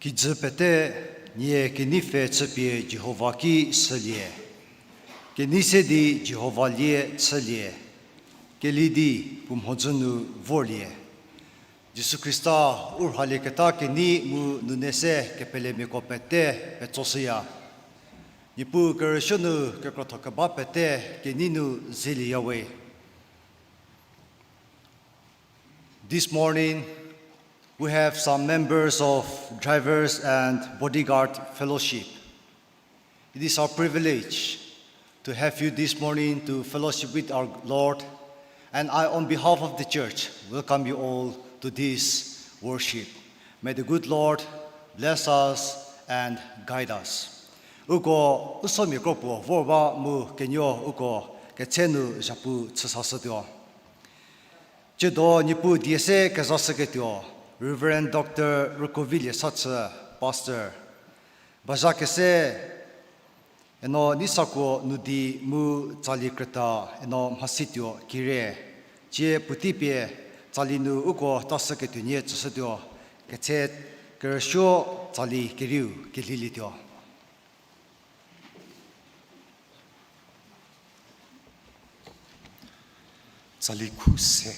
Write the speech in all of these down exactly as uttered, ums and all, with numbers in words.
Kijü pete, nie kenei pfhe chüpie Jihova ki shülie. Kenei se di Jihova lie chülie. Keli di puo mhodzü nu vorlie. Jisu Khrista u rhalieketa kenei mu nune se kepelemiako pete petsoshüya. Niepuu kerüsuo nu kekrotho keba pete kenei nu zelieyawe. This morning, we have some members of Drivers and Bodyguard Fellowship. It is our privilege to have you this morning to fellowship with our Lord, and I, on behalf of the church, welcome you all to this worship. May the good Lord bless us and guide us. Uko u somia kro puo vor ba mu kenuo uko ketse nu zhapu chüsashütuo. Tsiedo Niepuu die se kezashüketuo, Reverend Doctor Rükovilie Sachü, Pastor. Bazha kese, eno Neisakuo Nudi mu tsali krüta, eno Mhasituo Kire. Tsie puotei pie tsali nu uko tashüketuo nie tsüshütuo, ketse kerüsuo tsali kerieu kelilietuo. Tsali khuse.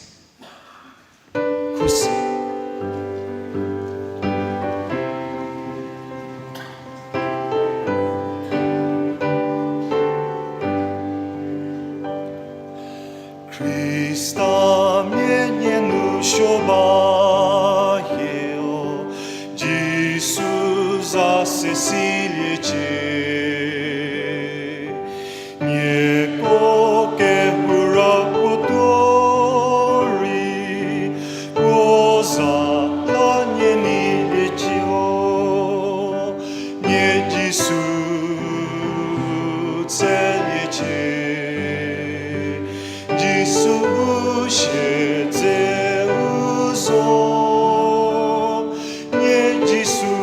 Khuse. Khrista mia nie nu suo ba hieu, Jisu za se siliecie. Nieko kehou ra puotuo rei, puo za la nie neiliecie-o, nie Jisu tseliecie. Jisu bu siedzeu zo, nie Jisu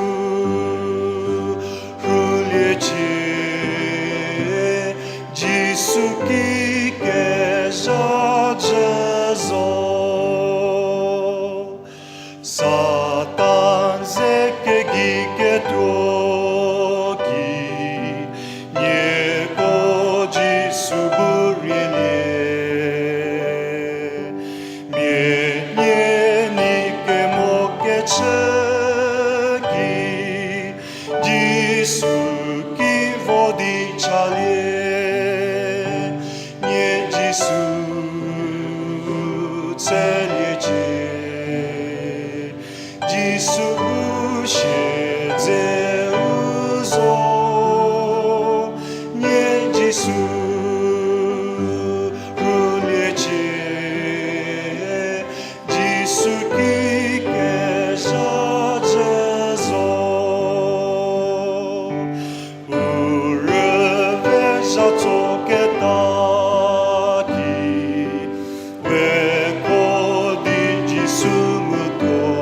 rhuliecie. Jisu ki kezha jü zo. Satan ze kegei ketuo ki, nieko Jisu bu rielie. Mia nie nei kemo kechü ki, Jisu ki vo di chalie, nie Jisu tseliecie. Jisu bu siedzeu zo, nie Jisu rhuliecie. Jisu ki kezha jü zo. U rüve zhatso keta ki, we ko di Jisu mu tuo.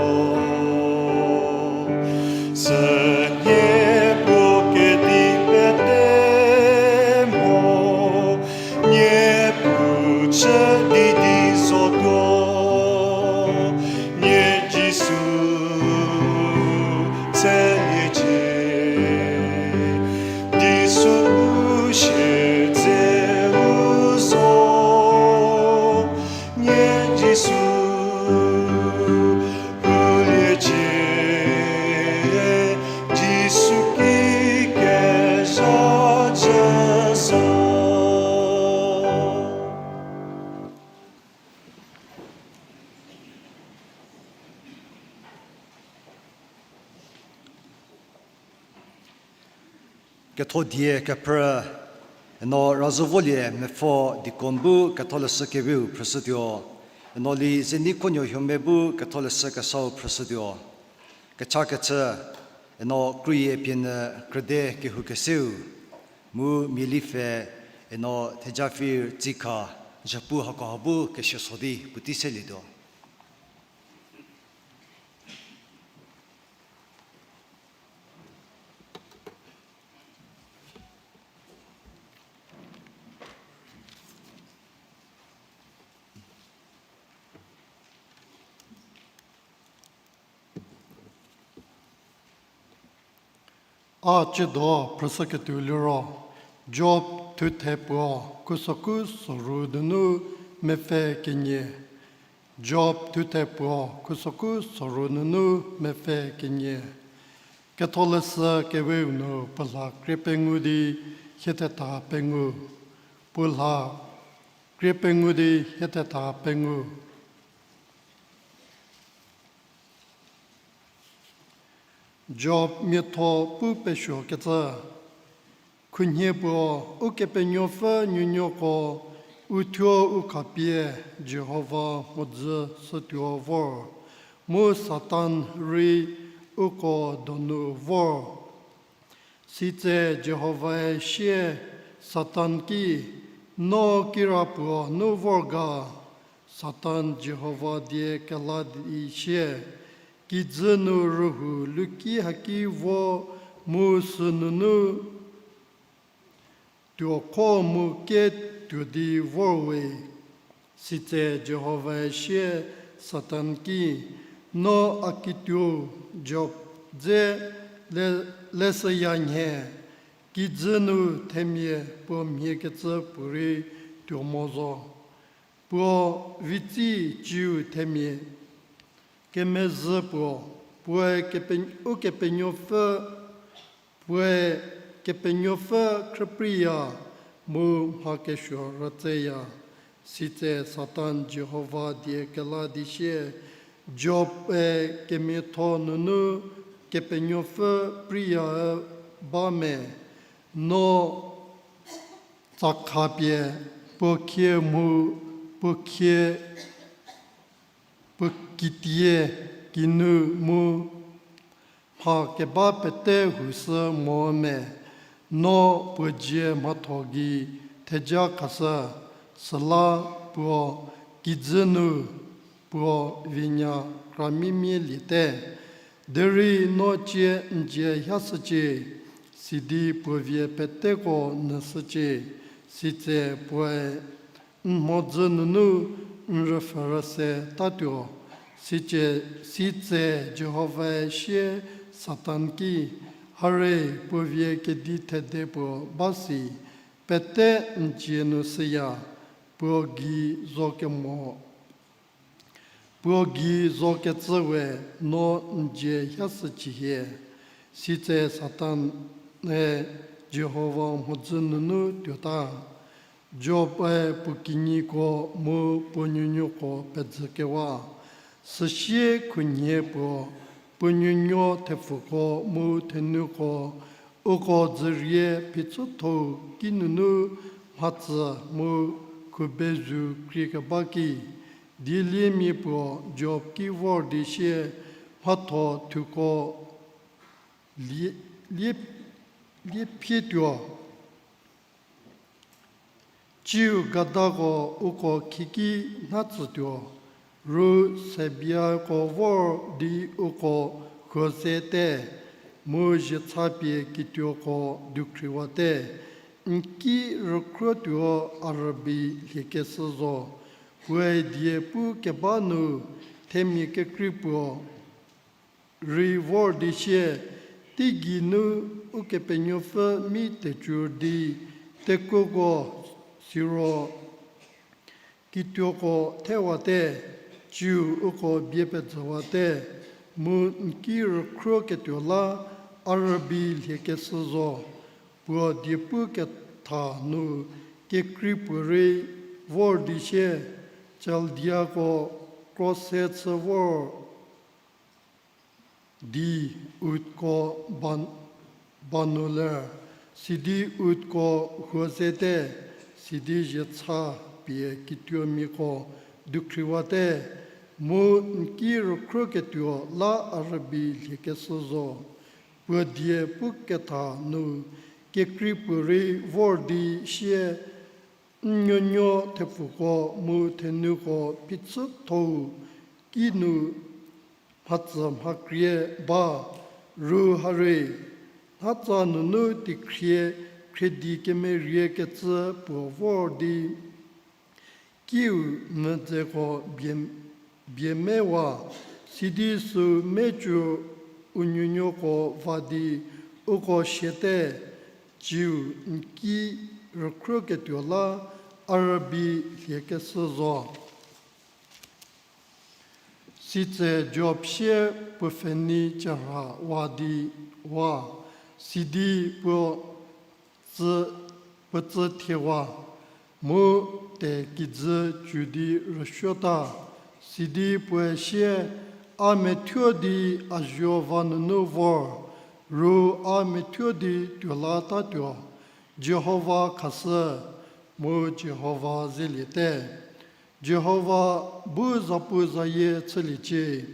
Sünhie puo kedi pete mo, nie puo chü di di zotuo, nie Jisu tseliecie. Jisu bu siedzeu zo, nie Jisu rhuliecie. Jisu ki kezha jü zo. Ketho die kephrü, eno Razüvolie Mepfo deacon bu ketholeshü keviu phrüshütuo, eno Li Zeneikhonio Hiome bu ketholeshü kesau phrüshütuo. Kechakechü, eno Kruye Pienyü Krüde Kehoukeseu, mu Mieli pfhe, eno Thejafir Tsikha, zhapu hakoha bu kesuo so di puotei selietuo. A tsiedo phrüshüketuo liro, Job thuthe puo khusoku soru nunu mepfü kenie. Job thuthe puo khusoku soru nunu mepfü kenie. Ketholeshü Keweu nu puo lha krie pengou di hiethetha pengou. Puo lha krie pengou di hiethetha pengou. Job miatho pu pesuokecü. Khunhie puo, Ukepenuopfü nuonuoko, uthuo u khapie Jihova mhodzü shütuo vor, mu Satan rei uko donu vor. Sitse Jihovae sie Satan ki, No kira puo nu vor ga? Satan Jihova die kela di sie, Kijü nu rühou luki haki vo mu sünunu tuokho mu ke tuo di vor we. Sitse Jihovae sie Satan ki, No a kituou Job dze le, leshüya nhie, kijü nu themia puo mhiekecü puorei tuo mo zo. Puo vitsi ciu themia kemezhü puo, puoe kepe, Ukepenuopfü, puoe Kepenuopfü khrüpreiya mu mha kesuo rütseya. Sitse Satan Jihova die kela di sie, Job-e kemiatho nunu Kepenuopfü preiya ba me? No tsakhapie puo khie mu puo khie puo kitie kinu mu mha keba pete hushü mo me? No puo dzie mhatho gei theja khashü, süla puo kijü nu puo vienya kramimia liete. Derei no cie n dzie hiashücie, sidi puo vie peteko nyüshücie, sitse puoe n mhodzü nunu n rüpfhürüse tatuo. Sitse, sitse Jihovae sie Satan ki, Hare, puo vie kedi thede puo ba si, pete n dzie nu shüya, puo gei zo kemo puo gei zo kecü we no n dzie hiashücie hie. Sitse Satan-e Jihova mhodzü nunu tuota. Job-e puo kinyiko mu puo nuonuoko pezhükewa. Süsie khunhie puo, puo nuonuo thepfuko mu thenuko, uko dzürie phichüthou kinunu mhatsü mu khubezu kriekeba ki, dieliemia puo Job ki vor di sie, mhatho thuko lie, lie, liephietuo. Tsiu gadako uko khieki nha tsütuo, ru sebiako vor di uko khuo sete, mu zhietsa pie kituoko dukhriwate. N ki rükhruotuo a rübei lhiekeshü zo, puoe die pu keba nu themia kekrei puo rei vor di sie, teigei nu Ukepenuopfü mi tecü di tekuoko siro kituoko thewate, tsiu uko bie pezhüwate, mu n ki rükhruoketuo la a rübei lhiekeshü zo. Puo diepu ketha nu kekrei puorei vor di sie, Chaldeako kro se chü vor di utko ba, ba nu ler, sidi utko huo zete, sidi zhietsa pie kituomiako dukhriwate, mu n ki rükhruoketuo la a rübei lhiekeshü zo. Puo die pu ketha nu kekrei puorei vor di sie, n nuonuo thepfuko mu thenuko phichüthou kinu mhatsü mhakrie ba, ru hare, nhatsa nunu teikhrie khriedi kemeriekecü puo vor di kiu mvüdzeko bie, bie mewa, sidi sü mecü u nuonuoko va di Uko siate, tsiu n ki rükhroketuo la a rübei lhiekeshü zo. Sitse Job sie puo pfhenei chürhawa di wa, sidi puo tsü, puo tsü thiewa, mu te kijü cü di rüsuota, sidi puoe sie, a methuo di a zuo va nunu vor, ru a methuo di tuolatatuo, Jihova khashü, mu Jihova zeliete. Jihova bu zapu zayie chüliecie.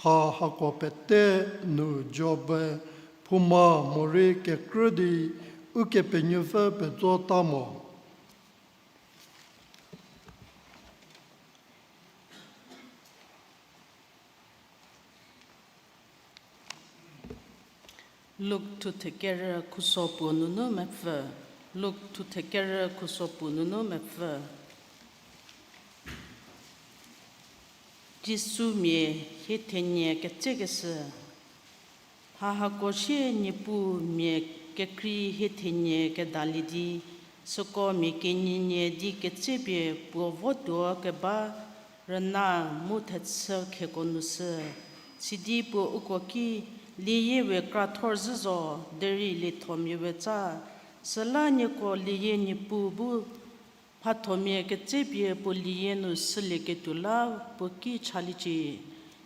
Mha hako pete nu Job-e phouma morei kekrü di Ukepenuopfü petsota mo. Luk thu thekerü khuso puo nunu mepfü. Luk thu thekerü khuso puo nunu mepfü. Jisumia hie thenie ketsekeshü. Mha hako sie Niepuu mia kekrei hie thenie kedalie di, süko mia kenienie di ketsepie puo votuo keba rüna mu thechü kheko nu shü. Sidi puo uko ki, Lieyie we krathor zhü zo, derei liethomia we tsa. Süla nieko lieyie Niepuu bu mhathomia ketsepie puo lieyie nu shülieketuo la puo ki chaliecie.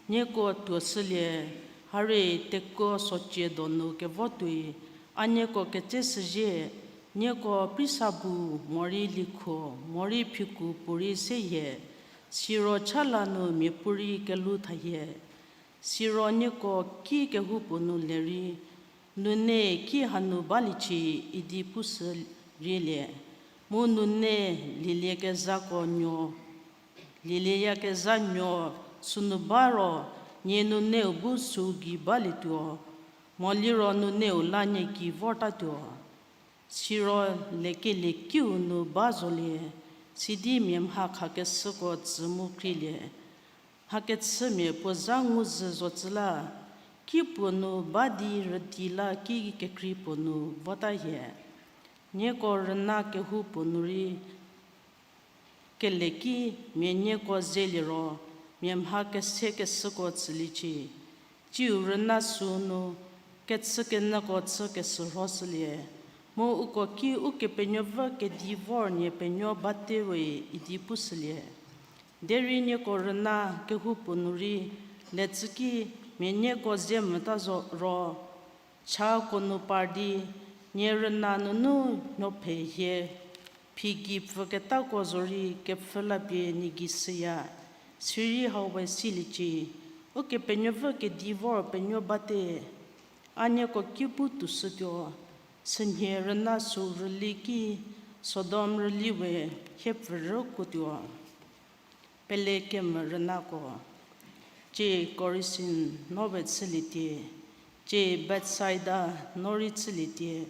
Nieko tuo shülie, hare tekuo socie donu kevo tuoi, a nieko ketse shüzhie, nieko prisabu, morei likhuo, morei phiku puorei seyie, siro cha la nu miapuorei kelou thayie. Siro nieko ki kehoupuo nu lerei, nune ki hanu baliecie idi pushü rielie. Mu nune lieliekezhako nuo, lielieyakezha nuo sünu ba ro, nie nuneu bu süu gei balietuo, mo liro nuneu la nie gei vortatuo. Siro lekelie kiu nu ba zolie, sidi mia mha khakeshüko tsü mu krielie. Mhakechümia puo zha nguzhü zocü la, ki puo nu ba di rüdi la ki kekrei puo nu vota hie. Nieko rüna kehoupuo nu rei kele ki mia nieko zeliro, mia mha kesekeshüko tsüliecie. Tsiu rüna süu nu kechükenyüko chü keshürhoshülie, mu uko ki Ukepenuopfü kedi vor nie penuo bate we idi pushülie. Derei nieko rüna kehoupuo nu rei letsü ki mia nieko ze mota zo ro, chako nu par di, nie rüna nunu nuophe hie, phi gei pfüketako zorei kepfhü la pie nie gei shüya, sirei hau we siliecie, Ukepenuopfü kedi vor penuo bate. A nieko ki bu toushütuo, sünhie rüna süu rüli ki Sodom rüli we hie pfürükuotuo. Pele kemvü rünako, tsie Korasin no we chülietie, tsie Betsaida no rei chülietie,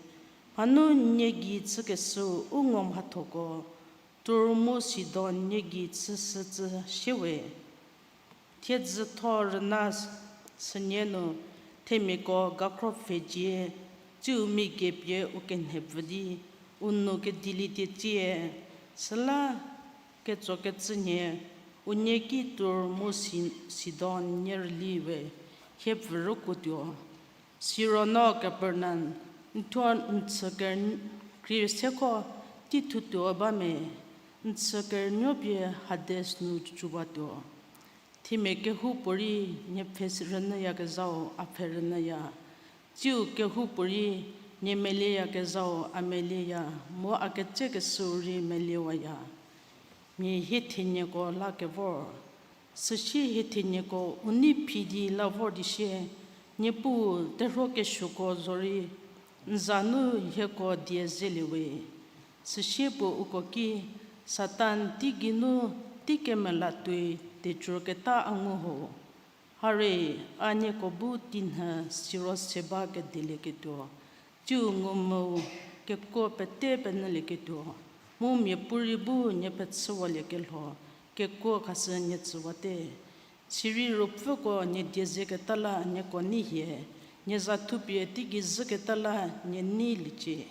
mhanu nie gei chükeshüu u ngo mhathoko, Tur mu Sidon nie gei chüshücü shie we. Thiedzütho rüna sünie nu themiako gakhro pfhecie, tsiu mia gei pie u kenhepfü di u nou kedilietie tsie, süla ketsokecü nhie, unie ki Tur mu Si-, Sidon nie rüli we hie pfürükuotuo. Siro no Kapernaum, n thuo n chü ker-, krie seko tei thutuo ba me, n chü kerünuo pie Hades nu cüwatuo. Themia kehoupuorei nie pfhe rünyüyakezhau a pfhe rünyüya, tsiu kehoupuorei nie melieyakezhau a melieya, mu a ketsekeshüu rei meliewaya. Mia hie thenieko la kevor, süsie hie thenieko u nei phi di la vor di sie, Niepuu terhuo kesuoko zorei n za nu hieko die zelie we. Süsie puo uko ki, Satan teigei nu tei kemela tuoi tecüketa a ngu ho. Hare, a nieko bu teinhü siro se ba kedelieketuo, tsiu ngumvüu kekuo pete penyülieketuo, mu miapuorei bu nie pechüwaliekelho kekuo khashü nie tsüwate. Sirei ruopfüko nie die zeketa la nieko nei hie, Nie za thupie teigei zhüketa la nie neiliecie.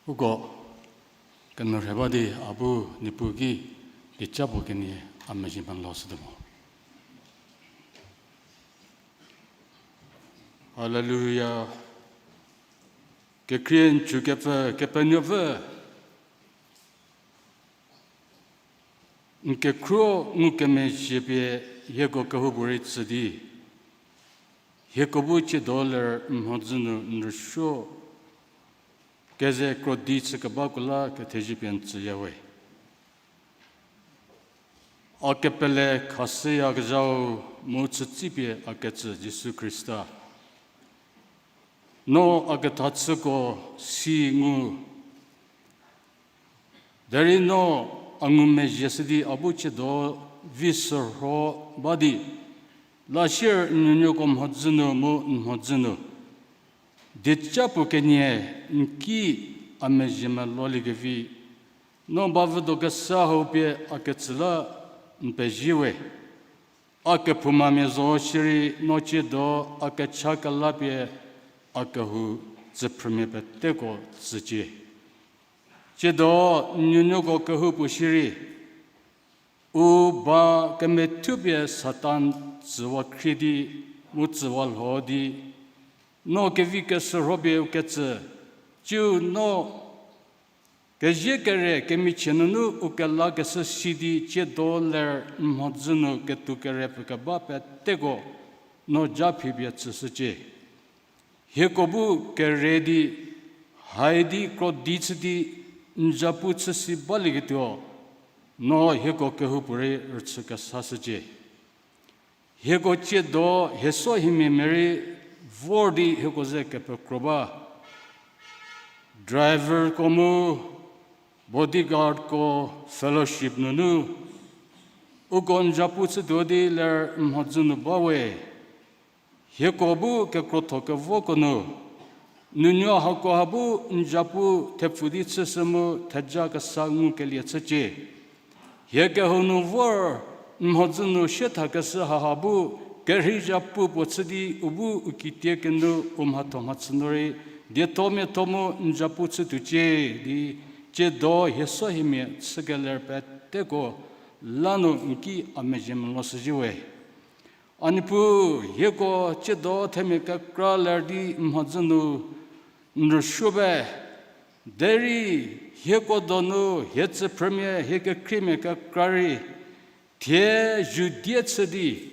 Uko kemerhe ba di a bu Niepuu ki dieca puo kenie a mezhie meloshütuo mo. Haleluya. Kekhrie n chükepfü Kepenuopfü, n kekhruo ngukemezhie pie hieko kehoupuorei tsü di, hieko bu tsiedo ler n mhodzü nu n rüsuo keze krodi chükebako la kethezie pie n tsüya we. A kepele khashüyakezhau mu chütsipie a ketsü Jisu Khrista, no a kethachüko si ngu, derei no a ngumezhie shü di a bu tsiedo vi shürho ba di, la sier n nuonuoko mhodzü nu mu n mhodzü nu dieca puo kenie n ki a mezhie meloliekevi, no bavüdo kesa hau pie a ketsü la n pezie we. A kephoumamia zo shierei no tsiedo a kecha kelapie a kehou tsüphrümia peteko tsücie. Tsiedo n nuonuoko kehoupuo shierei u ba kemethuopie Satan tsüwa khrie di mu tsüwa lho di, no kevi keshürhopie u ketsü, tsiu no kezie kere kemichie nunu u kelakeshü si di tsiedo ler n mhodzü nu ketou kere pfü keba peteko no ja phipie tsüshücie. Hieko bu kere di, hai di krodi chü di n zapu chü si balieketuo, no hieko kehoupuorei rüchü kesashücie. Hieko tsiedo hieso hiemia merei vor di hieko ze kepekro ba. Driverko mu bodyguardko fellowship nunu uko n zapu chütuo di ler n mhodzü nu ba we. Hieko bu kekrotho kevoko nu, nuonuo hakoha bu n zapu thepfu di chüshü mu theja kesa ngukelie chücie. Hie kehou nu vor n mhodzü nu siethakeshü haha bu kerhei zapu puo chü di u bu u kitiekinu u mhatho mhachü nu rei diethomiatho mu n zapu chütuocie di, tsiedo hieso hiemia chükeler peteko la nu n ki a mezhie meloshüzhie we. A Niepuu, hieko tsiedo themia kekra ler di n mhodzü nu n rüsuo ba, derei hieko donu hie tsüphrümia hie kekhriemia kekra rei thie zhü die chü di,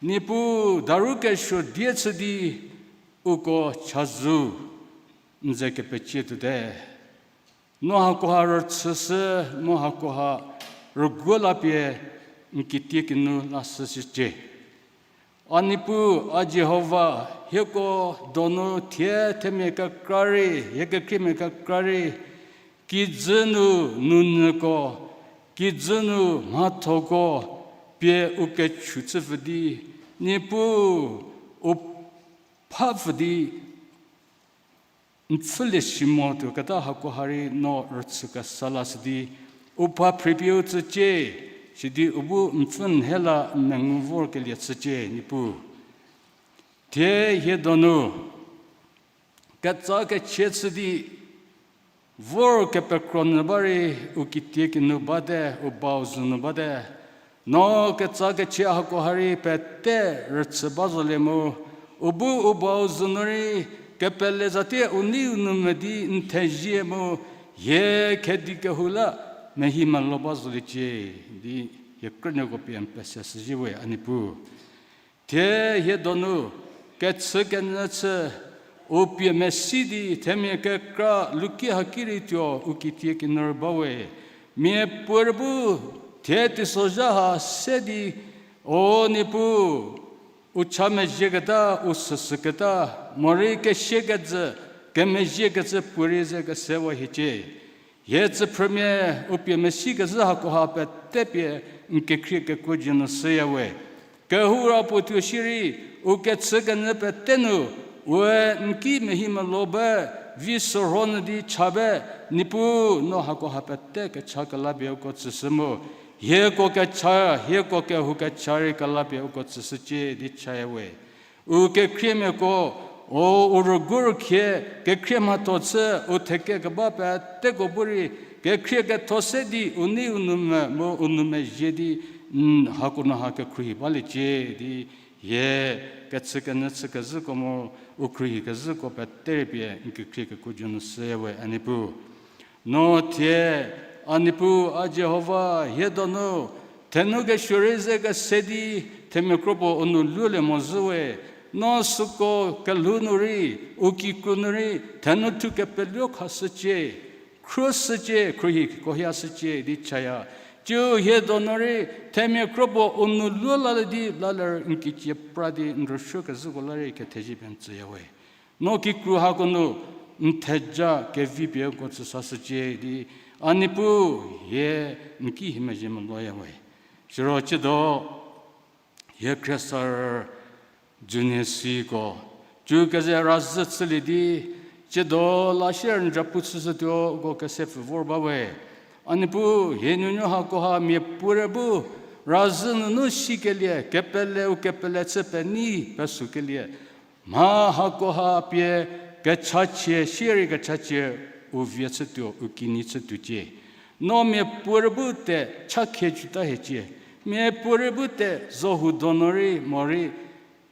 Niepuu daru kesuo die chü di uko chazou n ze kepecie tuote. No hakoha rüchüshü, no hakoha rüguo lapie n kitiekinu lashüshücie. A Niepuu, a Jihova, hieko donu thie themia kekra rei hie kekhriemia kekra rei kijü nu nounyüko, kijü nu mhathoko pie u kechu chüpfü di, Niepuu, u phapfü di n pfhülie si mo tuoketa hakoha rei no rüchü kesa lashü di, u pha phripie u tsücie, sidi u bu n pfhü n hie la n mengu vorkelie chücie, Niepuu. Thie hie donu ketsa kechie chü di vor kepekro nyü ba rei u kitiekinu bate, u bau zü nu bate. No ketsa kechie hakoha rei pete rüchü ba zolie mu, u bu u bau zü nu rei kepele zatie u nei u nou medi n thezie mu, hie khedi kehou la mehi melo ba zoliecie di hie krünuoko pie n pese shüzhie we a Niepuu. Thie hie donu kechükenyü chü u pie mesi di themia kekra luki haki rei tuo u kitiekinu rei ba we. Miapuorei bu thie teisozha ha se di, o Niepuu, u cha mezhieketa, u süsüketa, morei kesiekecü, kemezhiekecü puorei ze kesewa hiecie. Hie tsüphrümia u pie mesikezhü hakoha pete pie n kekhrie kekuo dzie nu shüya we. Kehou ra puo tuo shierei, u kechükenyü pete nu Ue n ki mehi melo be, vi sorho nyü di cha be, Niepuu no hakoha pete kecha kelapie uko tsüshü mu. Hieko kecha, hieko kehou kecha rei kelapie uko tsüshücie di chaya we. U kekhriemiako, o u rügu rükhie, kekhrie mhatho chü, u theke keba peteko bu rei, kekhrie ketho se di, u nei u nou me, mu u nou mezhie di, n hako nu ha kekhruohi baliecie di, hie, kechükenyü chükezhüko mu, u khruohi kezhüko pete rei pie, n kekhrie kekuo jü nu shüya we a Niepuu. No thie, a Niepuu, a Jihova, hie donu, thenu kesuo rei ze kese di, themia kro puo u nou lulie mozhü we, no süko kelhou nu rei, u kikru nu rei, thenu thu kepeluo khashücie, khruoshücie, khruohi kohiashücie di chaya. Tsiu hie donu rei, themia kro puo u nou luo lalie di, laler n kicie pra di, n rüsuo kezhüko la rei kethezie pie n tsüya we. No kikru hako nu, n theja kevi pie uko tsüsashücie di, a Niepuu, hie n ki hie mezhie meloya we. Siro tsiedo, hie khriesarü junior siko, tsiu keze razhü chülie di, tsiedo la sier n zapu chüshütuo uko kese pfü vor ba we. A Niepuu, hie nuonuo hakoha miapuorei bu, razhü nunu sikelie, kepele u kepele chü penei pesükelie. Mha hakoha pie kechachie, sierei kechachie u vie chütuo, u kinyi chütuocie. No miapuorei bu te chakhie juta hiecie. Miapuorei bu te zohu donu rei morei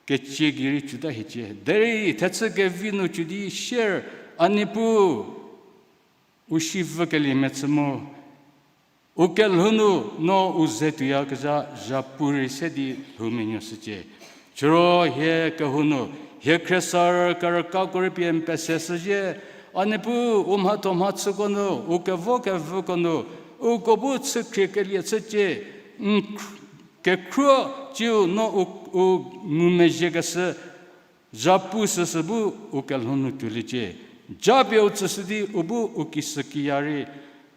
kecie gei rei juta hiecie. Derei thechü kevi nu cü di sier a Niepuu u si vükelie mechü mu u kelhou nu no u ze tuoyakezha zhapu rei se di lhou menuoshücie. Siro hie kehou nu, hie khriesarü kerükako rei pie n pese shüzhie, a Niepuu u mhatho mhachüko nu, u kevo kevüko nu, uko bu chükhriekelie chücie, n kekhruo tsiu no u, u ngumezhiekeshü, zhapu süsü bu u kelhou nu tuoliecie. Japie u tsüshü di u bu u kishükiya rei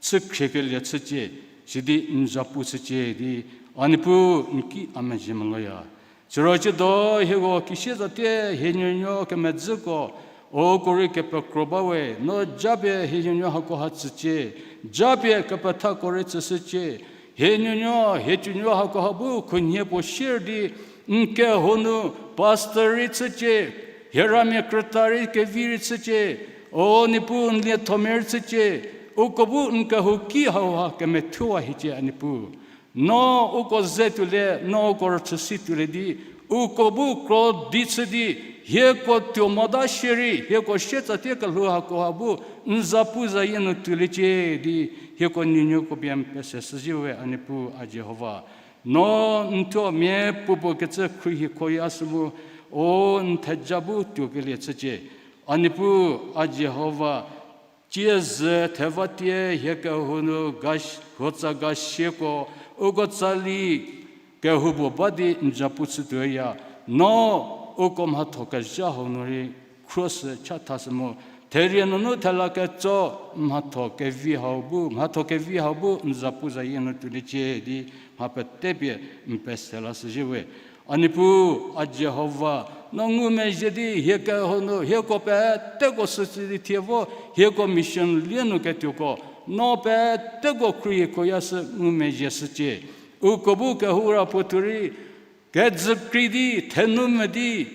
chükhriekelie chücie, sidi n zhapu chücie di, a Niepuu n ki a mezhie meloya. Siro tsiedo hieko kisie zatie hie nuonuo kemedzüko, uko rei kepekro ba we, no japie hie nuonuo hakoha tsücie, japie kepethako rei tsüshücie, hie nuonuo, hie tsunuo hakoha bu khunhie puo sier di, n kehou nu pastor rei chücie, hie ramia krüta rei kevi rei chücie, o Niepuu n liethomia rei chücie, uko bu n kehou ki hauha kemethuowa hiecie a Niepuu. No uko ze tuolie, no uko rüchüsi tuolie di, uko bu kro di chü di, hieko tuo mota shierei, hieko sietsatie kelhou hakoha bu n zapuzayie nu tuoliecie di, hieko nuonuoko pie n pese shüzhie we a Niepuu a Jihova. No n thuo mia puopuo kecü khruohi khoya shü mu, o n theja bu tuokelie chücie. A Niepuu a Jihova, tsie zhü thevatie hie kehou nu ga, hotsa gasieko, uko tsali kehoupuo ba di n zapu chütuoya, no uko mhatho kezha hau nu rei khruoshü chathashü mu, therie nunu thela ketso mhatho kevi hau bu, mhatho kevi hau bu n zapuzayie nu tuoliecie di mha pete pie n pese lashüzhie we. A Niepuu, a Jihova, no ngumezhie di hie kehou nu hieko peteko süsü di thie vo hieko mission lie nu ketuoko, no peteko khruohi khoya shü ngumezhie shücie. Uko bu kehou ra puo tuo rei, kejükrei di, thenu me di,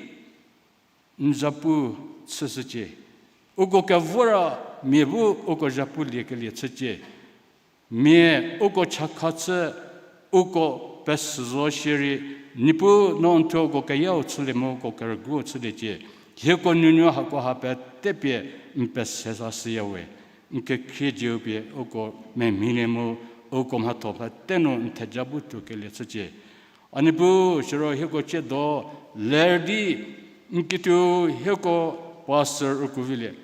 n zapu chüshücie. Uko kevo ra mia bu uko zapu liekelie chücie. Mia uko chakha chü, uko pesü zo shierei, Niepuu no n thuo uko keyau chülie mu uko kerügu chüliecie. Hieko nuonuo hakoha pete pie n pese lashüya we. N kekhrie zieu pie uko memhilie mu, uko mhatho pete nu n theja bu tuokelie chücie. A Niepuu, siro hieko tsiedo ler di, n kituo hieko pastor uko vilie.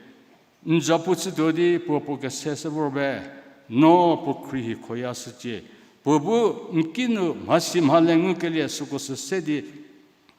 N zapu chütuo di puo puo kese shü vor be, no puo khruohi khoya shücie. Puo bu n kinu mhasi mhale ngukelie süko sü se di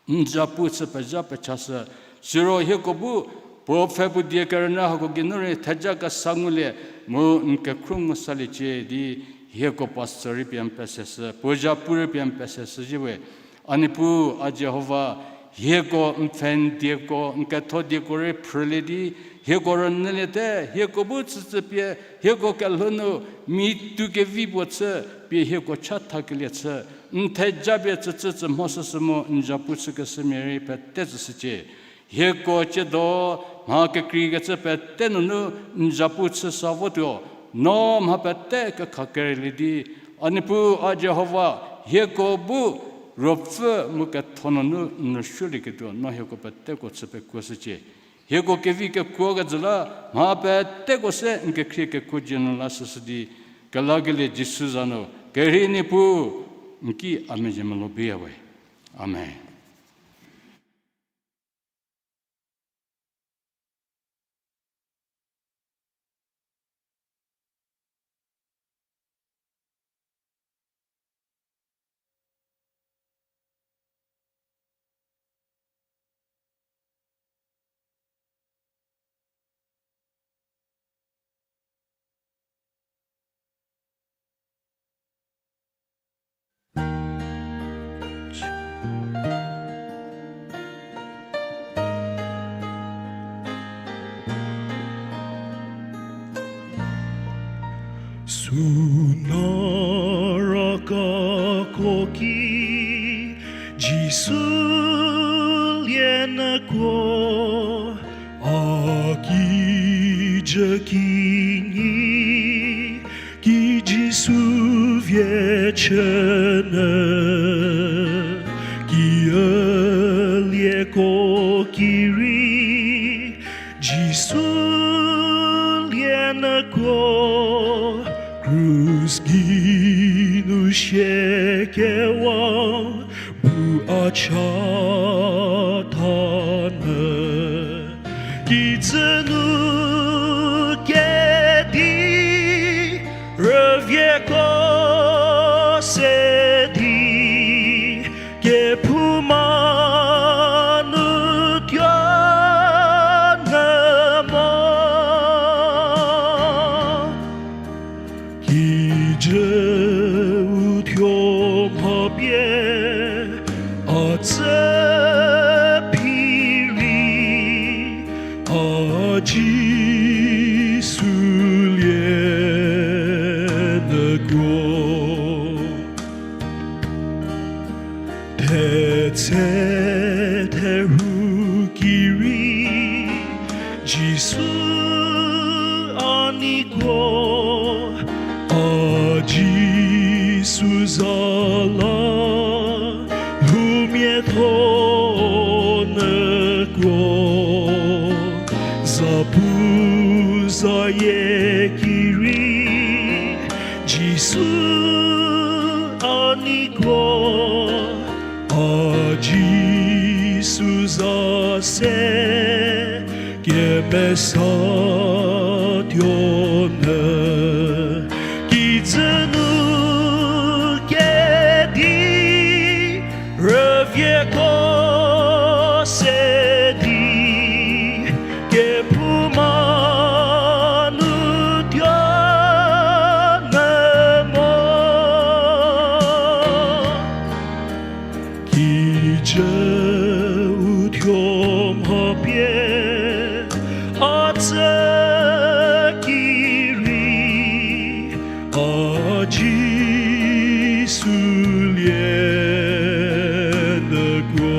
n zapu chü pezha pechashü. Siro hieko bu puo pfhe puo die kerünyü hako geinu rei theja kesa ngulie, mu n kekhruo ngu saliecie di hieko pastor rei pie n pese shü, puo zapu rei pie n pese shüzhie we. A Niepuu, a Jihova, Hieko n pfhe n dieko, n ketho dieko rei phrülie di, hieko rünyüliete, hieko bu chütsü pie, hieko kelhou nu, mi tu kevi puo chü, pie hieko chatha kelie chü, n theja pie tsütsü tsü mho süsü mu n zapu chükeshümia rei pete tsüshücie. Hieko ciedo, mha kekreikecü pete nunu n zapu chü sa votuo, no mha pete kekha kerelie di, A Niepuu, a Jihova, hieko bu ruopfü mu ketho nunu n rüsuolieketuo, no hieko peteko chü pekuoshücie. Hieko kevi kekuo kejü la, mha peteko se n kekhrie kekuo dzie nu la süshü di, kelakelie Jisu za nu, kerhei Niepuu, n ki a mezhie melou biya we. Amen. Suna raka koki Jisu lie nyü kuo, a kijü kinyi ki Jisu vie chü nyü, ki ülieko ki rei Jisu lie nyü kuo, krus geinu sie kewa bu a chatha nyü. Kijü nu kedi rüvieko se di, kephouma nu tuo nyü mo. Kijü u thuo mha pie a tsü phi rei, a Jisu lie nyü kuo. Thetse therhu ki rei Jisu a nei kuo, a Jisu za la lhoumiatho nyü kuo. Zapu zayie ki rei Jisu a nei kuo, a Jisu za se kemesa tuo nyü. Kijü nu kedi rüvieko se di, kephouma nu tuo nyü mo. Kijü u thuo mha pie a tsü ki rei, a Jisu lie nyü kuo,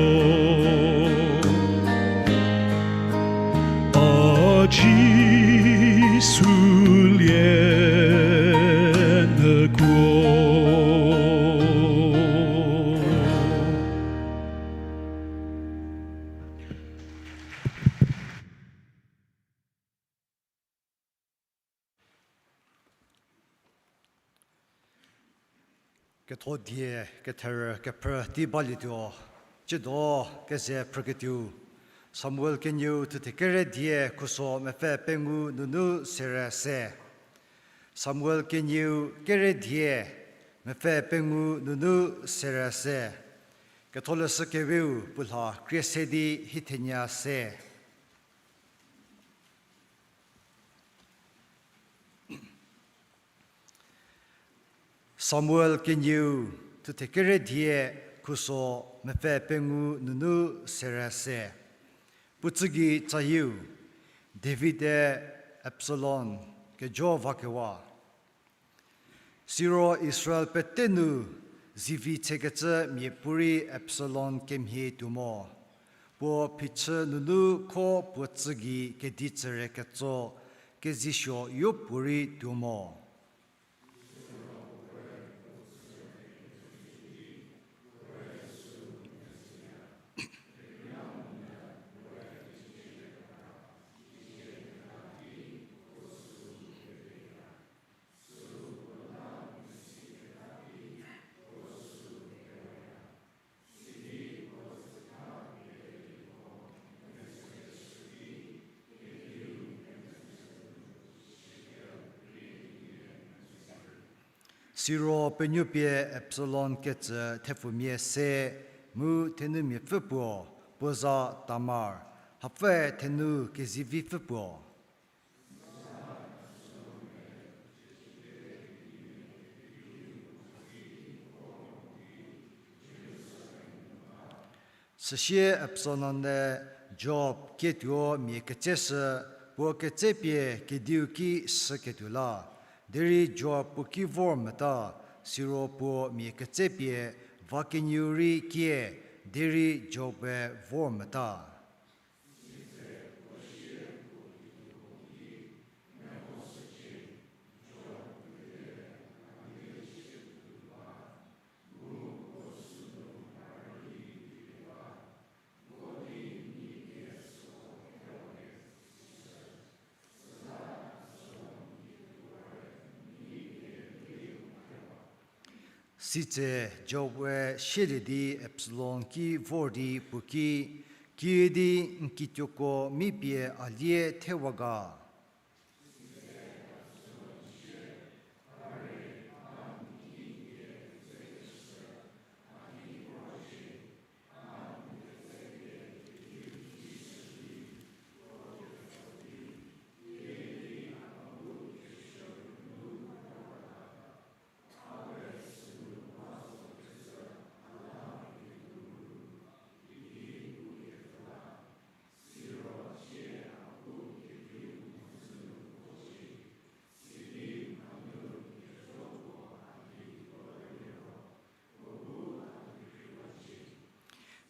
a Jisu lie nyü kuo. Ketho die ketherü kephrü tei balietuo, tsiedo keze phrüketuo, Samuel kenieu thuthe kere die khuso mepfü pengou nunu sere se. Samuel kenieu kere die mepfü pengou nunu sere se. Ketholeshü kerieu puo lha krie se di hiethenie se. Samuel kenieu thuthe kere die Khuso mepfü pengou nunu sere se. Puo tsügei tsayieu, David-e Absalom kejo vakewa. Siro Israel pete nu zivi tsekecü miapuorei Absalom kemhie tuo mo. Puo phichü nunu kho puo tsügei kedi tsüre ketso kezisuo yopuorei tuo mo. Siro penuopie Absalom ketsü thepfumia se mu thenumiapfü puo, puo za Tamar, hapfü thenu kezivipfü puo. Süsie Absalom-e Joab kietuo mia ketseshü, puo ketsepie kediu ki shüketuo la. Derei Joab puo ki vor mota, siro puo mia ketsepie va kenieu rei kie, derei Joab-e vor mota. Sitse Joab-e sielie di Absalom ki vor di puo ki, kiüdi n kituoko mipie a lie thewa ga?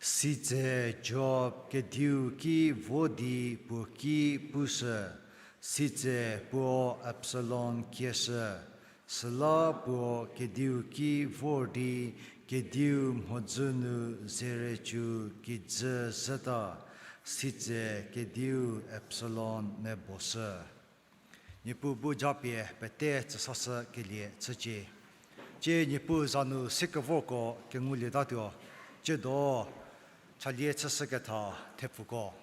Sitse Joab kediu ki vo di puo ki pushü, sitse puo Absalom kieshü. Süla puo kediu ki vor di kediu mhodzü nu zerücü kijü zhüta, sitse kediu Absalom meboshü. Niepuu bu japie pete tsüsashükelie chücie. Tsie Niepuu za nu sekevorko kengulietatuo, tsiedo chalie chüshüketha thepfuko.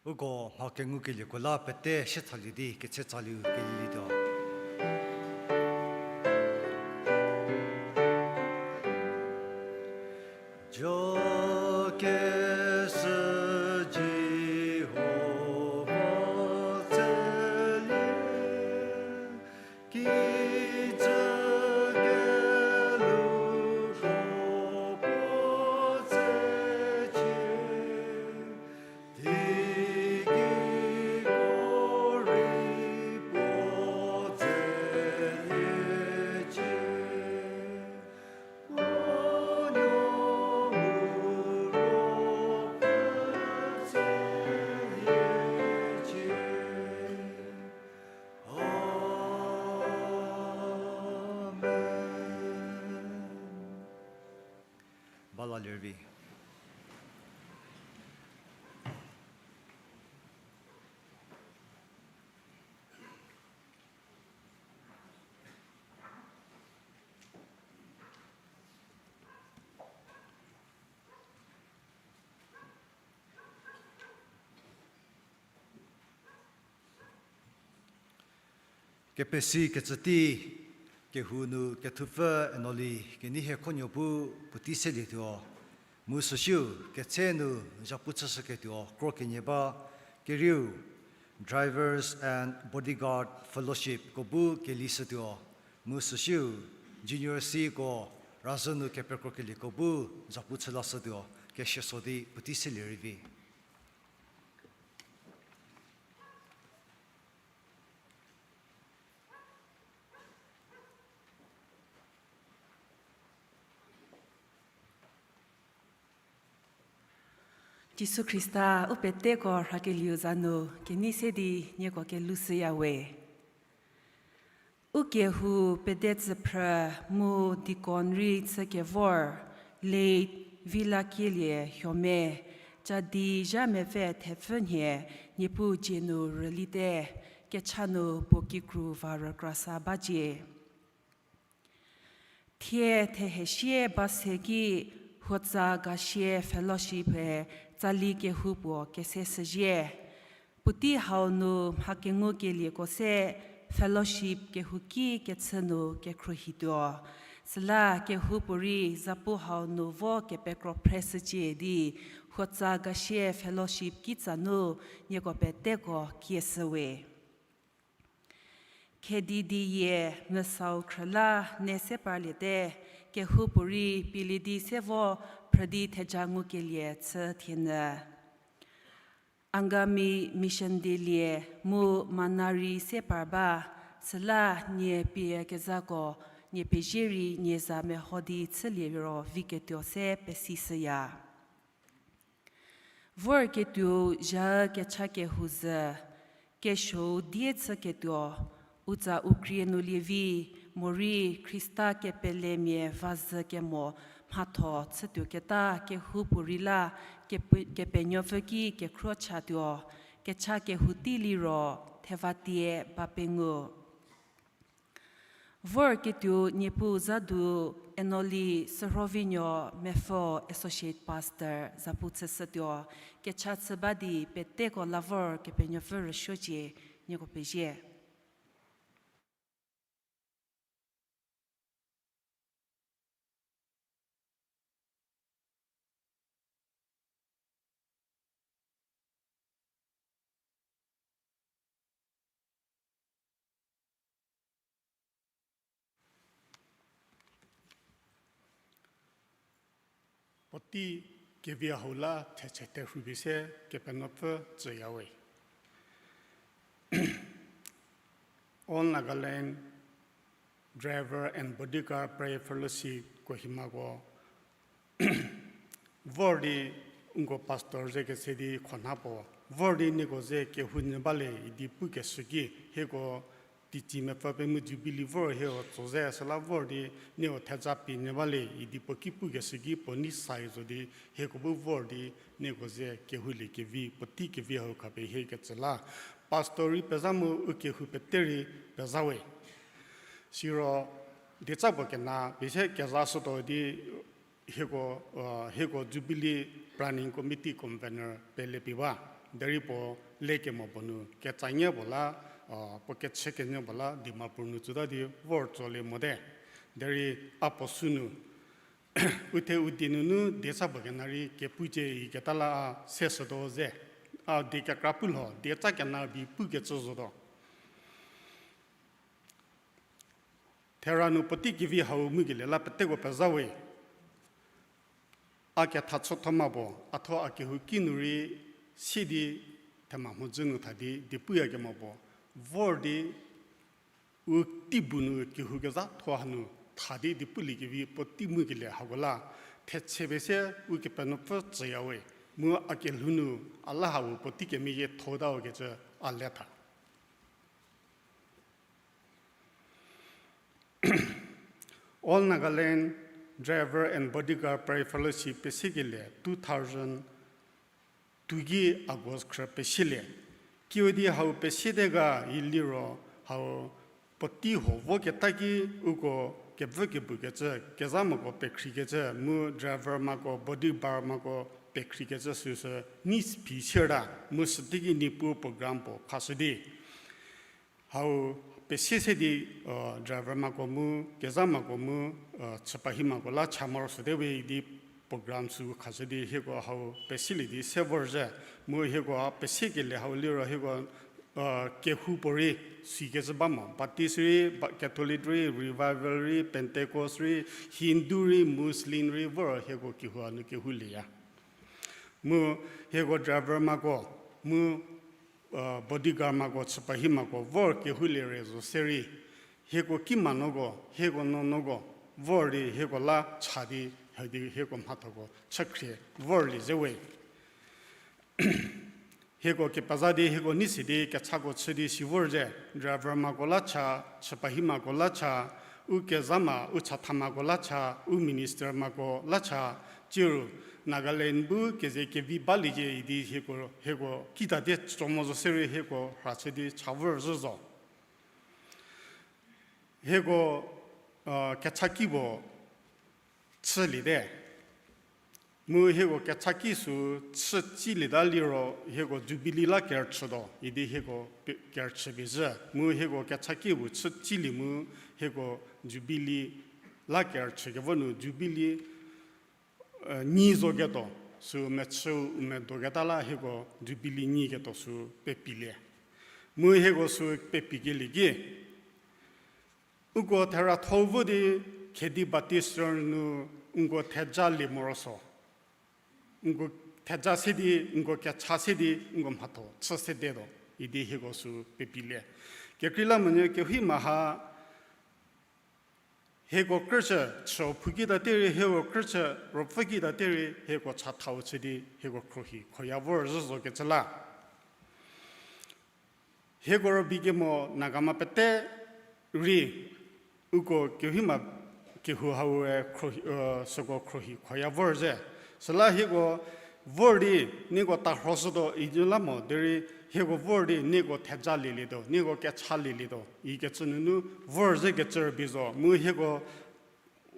Uko mha kengukelieko la pete shiethalie di ketse tsaliu kelilietuo. Jokeshü Jihova tselie, kijü keluko puo tsecie, teiki ko rei puo tseliecie. Bala lervi. Kepesi kecü tei, kehou nu kethupfü Enoli Kenei hie khuonuo bu puotei selietuo. Mu süsiu ketse nu zhapu chüshüketuo kro kenie ba kerieu Drivers and Bodyguard Fellowshipko bu kelishütuo. Mu süsiu Junior Cko razhü nu kepekrokeliko bu zhapu chü lashütuo. Keshieso di puotei selie rei vi. Jisu Khrista u peteko rhakelieu za nu kenei se di nieko kelushüya we. U kehou pede tsüphrü mu deacon rei chükevor, late Vilakielie Hiome, cadi zha mepfü thepfü nhie, Niepuu dzie nu rülite, kecha nu puo kikru va rükrasa bacie. Thie thehesie ba se ki Huotsa Gasie Fellowship-e tsali kehoupuo kese shüzhie. Puotei hau nu mha kengukelieko se fellowship kehouki kechü nu kekhruohituo. Süla kehoupuorei zapu hau nu vo kepekro phreshücie di Huotsa Gasie Fellowship kitsa nu nieko peteko kieshüwe. Khedi di yie mesau khrüla ne se parliete, kehoupuorei pielie di se vo phrü di theja ngukelie chü thienyü. Angami Mission dielie mu manari se par ba, süla nie pie kezhako nie pezie rei nie za meho di chülie ro viketuo se pesishüya. Vorketuou zha kecha kehou zhü, kesuou die chüketuo, u tsa u krie nu lievi, morei Khrista kepelemia va zhü kemo mhatho chütuoketa kehoupuorei la kepe-, Kepenuopfü ki kekhruo chatuo, kecha kehou tei liro thevatie ba pengou. Vorketuo Niepuu za du Enoli Sürhovinuo Mepfü Associate Pastor zapu chüshütuo, kecha chü ba di peteko la vor Kepenuopfü rüsuocie, nieko pezie. Puotei kevi hau la thechü therhu pie se Kepenuopfü tsüyawe. All Nagaland Driver and Bodyguard Prayer Fellowship Kohimako vor di nko pastor ze kese di khonha puo, vor di nieko ze kehou nyü bale idi pukeshü ki hieko teicie mepfü pengou Jubilee vor hieko tso ze süla vor di nieko theja pie nyü bale idi puo ki pukeshü ki puo nei sai zo di hieko bu vor di nieko ze kehoulie kevi puotei kevi hau khapie hiekecü la pastor rei pezha mu u kehou pete rei pezha we. Siro dieca puo kena pie se kezashütuo di hieko, hieko Jubilee Planning Committee Convener pele pie ba. Derei puo lekemo puo nu ketsanyü puo la, a, puo kechükenyü puo la Dimapur nu tsüta di vor tsolie mote. Derei a puo sünu u the u die nunu dieca puo kena rei kepucie iketa la a se shütuo ze. A die kekra pu lho, dieca kena bi pukecü zotuo. Thera nu puotei kevi hau ngukelie la peteko pezha we. A ketha chütho ma puo, a thuo a kehouki nu rei si di themia mhodzü nu tha di, di puyakemo puo, vor di u tei bu nu kehou kezha thuo hanu tha di, di puliekevi puotei ngukelie hako la, thechie pie se Ukepenuopfü tsüya we, mu a kelhou nu a la hau puotei kemeyie thotau kecü a le tha. All Nagaland Driver and Bodyguard Prayer Fellowship pesiekelie two thousand two ki August khrü pesielie. Kiüdi hau pesiete ga iliro hau puotei huo voketa ki uko kevü kebukecü, kezha moko pekhrikecü, mu driver mako, bodyguard mako pekhrikecü süsü ni phi sierta, mu süteiki Niepuu program puo khashü di hau pesie se di, driver mako mu, kezha mako mu, chüpahi mako la cha morosuote we idi program sü khashü di hieko hau pesielie di se vorzhie. Mu hieko a pesiekelie hau liro hieko kehoupuorei sikecü ba mo. Baptist rei, Catholic rei, Revival rei, Pentecost rei, Hindu rei, Muslim rei vor hieko kehou hanu kehoulieya. Mu hieko driver mako, mu bodyguard mako, chüpahi mako vor kehoulie re zo se rei, hieko kimia nuoko, hieko nuonuoko vor di hieko la cha di, hadi hieko mhathoko chükhrie vorlie ze we. Hieko kepeza di hieko nei se di kechako chü di si vorzhie, driver mako la cha, chüpahi mako la cha, u kezha ma, u chatha mako la cha, u minister mako la cha, tsiu Nagaland bu keze kevi baliecie idi hieko, hieko kitate tso mo zo se rei hieko rha chü di cha vorzhie zo. Hieko kechaki puo chüliete. Mu hieko kechaki sü chü tsilieta liro hieko Jubilee la kerüchütuo idi hieko kerüchü pie zhü. Mu hieko kechaki puo chü tsilie mu hieko Jubilee la kerüchü kevo nu Jubilee nyi zoketuo sü mechüu u medoketa la hieko Jubilee nyiketuo sü pepilie. Mu hieko sü pepikelie ki uko thera thou vo di Khedi Baptist Church nu nko theja lie morosuo. Nko theja se di, nko kecha se di, nko mhatho chü sedetuo idi hieko sü pepilie. Kekreilamonyü kehoupuo ha hieko krüchü chüu phu kitate rei, hieko krüchü ruopfü kitate rei, hieko chathau chü di hieko khruohi khoya vorzhie zokecü la. Hieko rübei kemo Nagama pete rei uko kehoupuo kehou haue süko khruohi khoya vorzhie. Süla hieko vor di nieko tarhoshütuo idi la mo derei hieko vor di nieko theja lielietuo, nieko kecha lielietuo ikecü nunu vorzhie kecü rübei zo. Mu hieko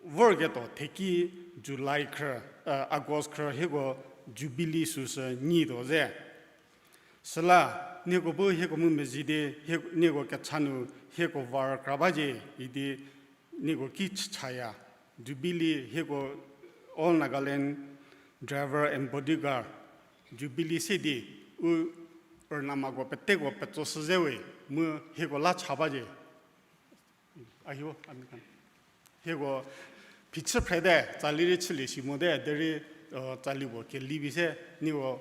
vorketuo theki July khrü, August khrü hieko Jubilee süsü nyituo ze. Süla nieko bu hieko mu mezhie di nieko kecha nu hieko va rükra bacie idi nieko ki chaya. Jubilee hieko All Nagaland Driver and Bodyguard Jubilee se di u rünamako peteko petso shü ze we mu hieko la cha bacie. Ahiu, hieko phichü phrete tsali rei chülie si mote derei tsali puo keli bi se nieko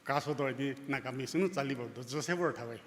kasotuo di Nagamese nu tsali puo dojü se vor tha we.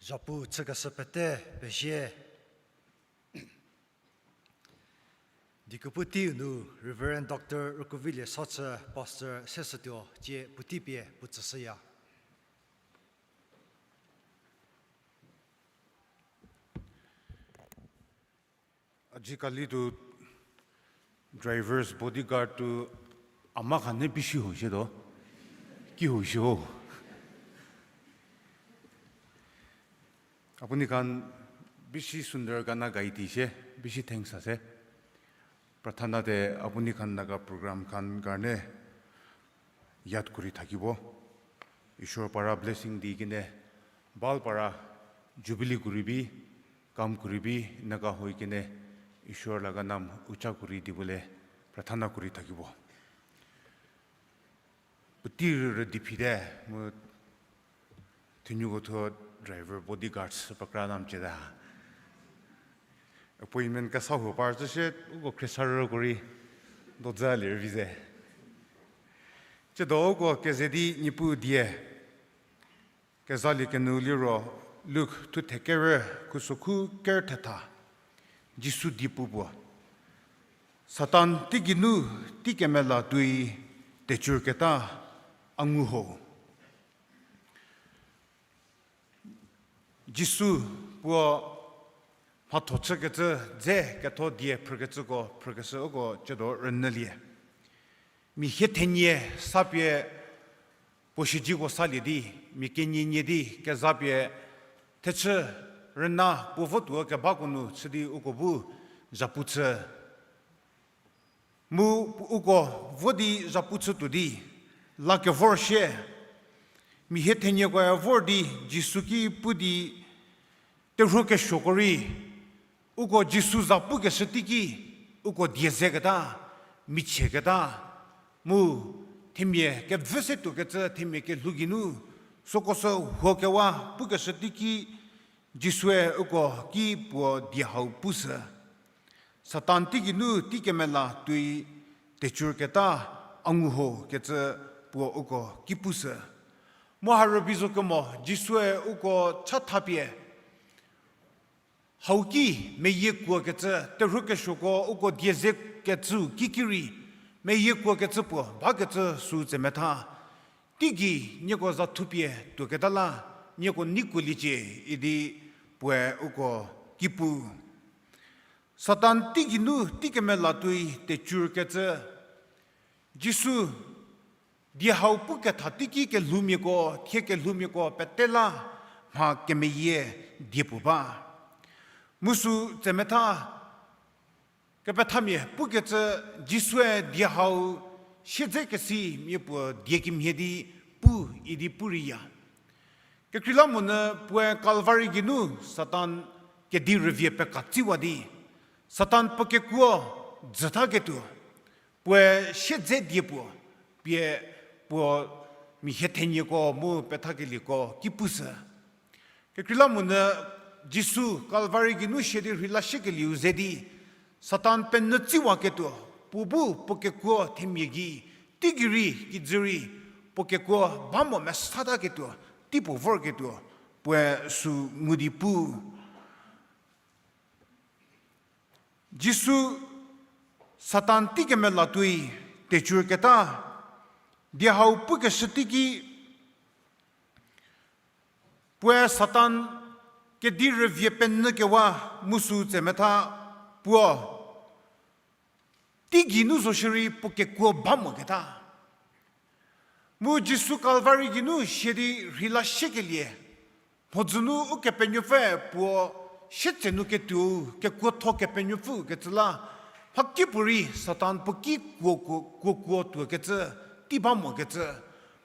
Zhapu chükeshü pete pezie. Diekepu teiu nu Reverend Doctor Rükuvilie Sachü, Pastor Sesütuo cie puotei pie puo tsüshüya. Ajikali tu drivers, bodyguard tu a ma kha ne bishi ho shie tuo. Ki ho shie ho. Apuni khan bishi sundor gana gaidi shie, bishi thanks ase. Prathana te apuni khan Naga program khan karne yad kori thakibo. Isor para blessing di kene, bal para jubilee kori bi, kam kori bi, Naga hoi kene, Isor la ga nam ucha kori di bole, prathana kori thakibo. Puotei rüdi phite, mu thenuko thuo driver bodyguards pakra nam chüta. Appointment kesa huo par zü shie, uko khriesarüko rei dozü lie rüvi ze. Tsiedo uko keze di Niepuu die kezaliekenyü liro Luk thuthe kerü khusokhu ker thetha, Jisu die pu puo, Satan teigeinu tei kemela tuoi tecüketa a ngu ho. Jisu puo mhatho chükecü dze ketho die phrükecüko phrükeshü uko tsiedo rünyülie. Mia hie thenie sa pie puo shijiko salie di, mia kenienie di kezapie thechü rüna puo votuo kebako nu chü di uko bu zhapu chü. Mu uko vo di zhapu chütuo di, la kevor shie. Mia hie thenieko vor di Jisu ki pu di terhuo kesuoko rei, uko Jisu za pukeshü teiki, uko die zeketa, michieketa, mu themia kevü se tuokecü themia kelhou geinu, süko sü huokewa pukeshü teiki, Jisue uko ki puo die hau pushü. Satan teigeinu tei kemela tuoi tecüketa a ngu ho kecü puo uko ki pushü. Mu ha rübei zo kemo Jisue uko chathapie hau ki meyie kuokecü, terhuo kesuoko uko die zekecü kikirei, meyie kuokecü puo bakecü sü tsemetha. Teigei nieko za thupie tuoketa la, nieko neikuoliecie idi puoe uko ki pu. Satan teigeinu tei kemela tuoi tecükecü, Jisu die hau puketha teiki kelhoumiako, thie kelhoumiako pete la mha kemeyie die puo ba. Mu sü tsemetha kepethamia pukecü Jisue die hau siedze kesi mia puo die kemhie di pu idi pu reiya. Kekreilamonyü puoe Kalvari geinu Satan kedi rüvie pekatsiwa di, Satan puo kekuo dzüthaketuo, puoe siedze die puo, pie puo mia hie thenieko mu pethakelieko ki pushü. Kekreilamonyü Jisu Kalvari geinu sia di rheila siekelieu ze di, Satan penyü tsiwaketuo, puo bu puo kekuo themia gei, teigei rei kijü rei, puo kekuo ba mo mesataketuo, teipuo vorketuo, puoe sü ngu di pu. Jisu Satan tei kemela tuoi tecüketa, die hau pukeshü teiki, puoe Satan kedi rüvie penyükewa mu sü tsemetha puo, teigei nu zo shierei puo kekuo ba moketa. Mu Jisu Kalvari geinu sia di rheila siekelie, mhodzü nu Ukepenuopfü puo sietsenu ketuou kekuotho Kepenuopfü kecü la, mhakipuorei Satan puo ki kuo, kuo, kuo, kuo tuokecü, tei ba mokecü.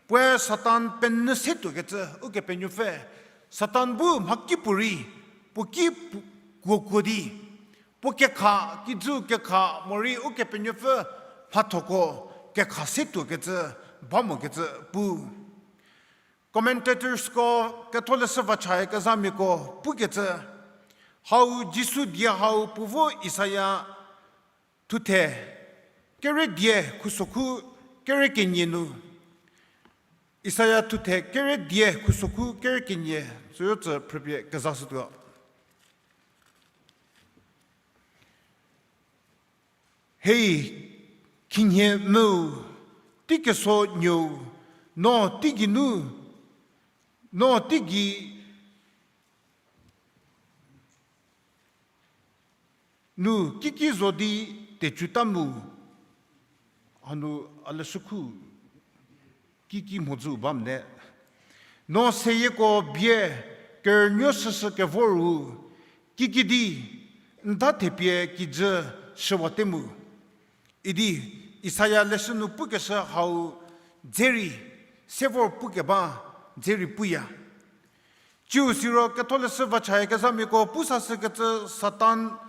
Puoe Satan penyü se tuokecü, Ukepenuopfü. Satan bu mhakipuorei puo ki pu-, kuo, kuo di. Puo kekha, kijü kekha, morei Ukepenuopfü mhathoko kekha se tuokecü, ba mokecü pu. Commentatorsko, ketholeshü vacha kezhamiako pukecü, hau Jisu die hau puo vo Isaia thuthe, kere die khusokhu kere kenie nu. Isaia thuthe kere die khusokhu kere kenie, süu tsü phrüpie kezashütuo. Hei, khinhie mu, tei keso nuou, no teigei nu, no teigei nu kiki zo di tecüta mu, hanu a leshükhu kiki mhodzü bam ne. No seyieko bie kerünuo shüshü kevor ru, kikidi, n da thepie kijü shüwate mu. Idi, Isaia leshü nu pukeshü hau dze rei, se vor pukeba dze rei puya. Tsiu siro Ketholeshü Vachayakezhamiako pu sashükecü Satan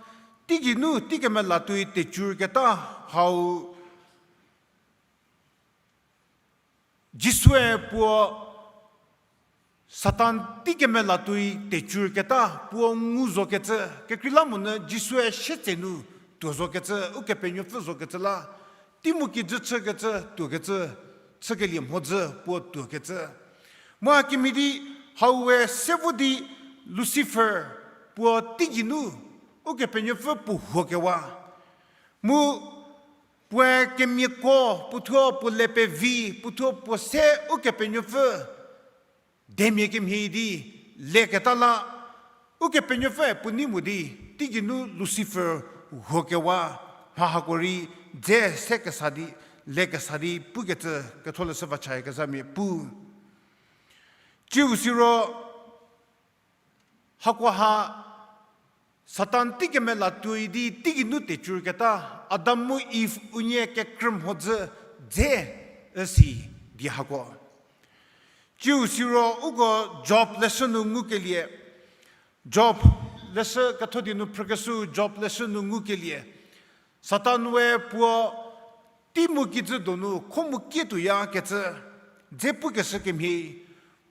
teigei nu tei kemelatuoi tecüketa hau Jisue puo Satan tei kemelatuoi tecüketa puo ngu zokecü, kekreilamonyü Jisue sietse nu tuo zokecü, Ukepenuopfü zokecü la, tei mu kijü chükecü, tuokecü, chükelie mhodzü puo tuokecü. Mu hakemhie di, hau we se vo di Lucifer puo teigei nu, Ukepenuopfü puo huokewa. Mu puoe kemiako, puothuo puo le pevi, puothuo puo se Ukepenuopfü demia kemhie di leketa la, Ukepenuopfüe puo nei mo di, teigei nu Lucifer huokewa, mha hako rei dze se kesa di, le kesa di pukecü Ketholeshü Vachayakezhamia pu. Tsiu siro, hakoha Satan tei kemelatuoi di teigei nu tecüketa, Adam mu Iv unie kekrü mhodzü dze üsi di hako. Tsiu siro uko Job leshü nu ngukelie, Job leshü ketho die nu phrükeshü Job leshü nu ngukelie, Satan we puo tei mu kijü donu kho mu kietuoyakecü dze pukeshü kemhie,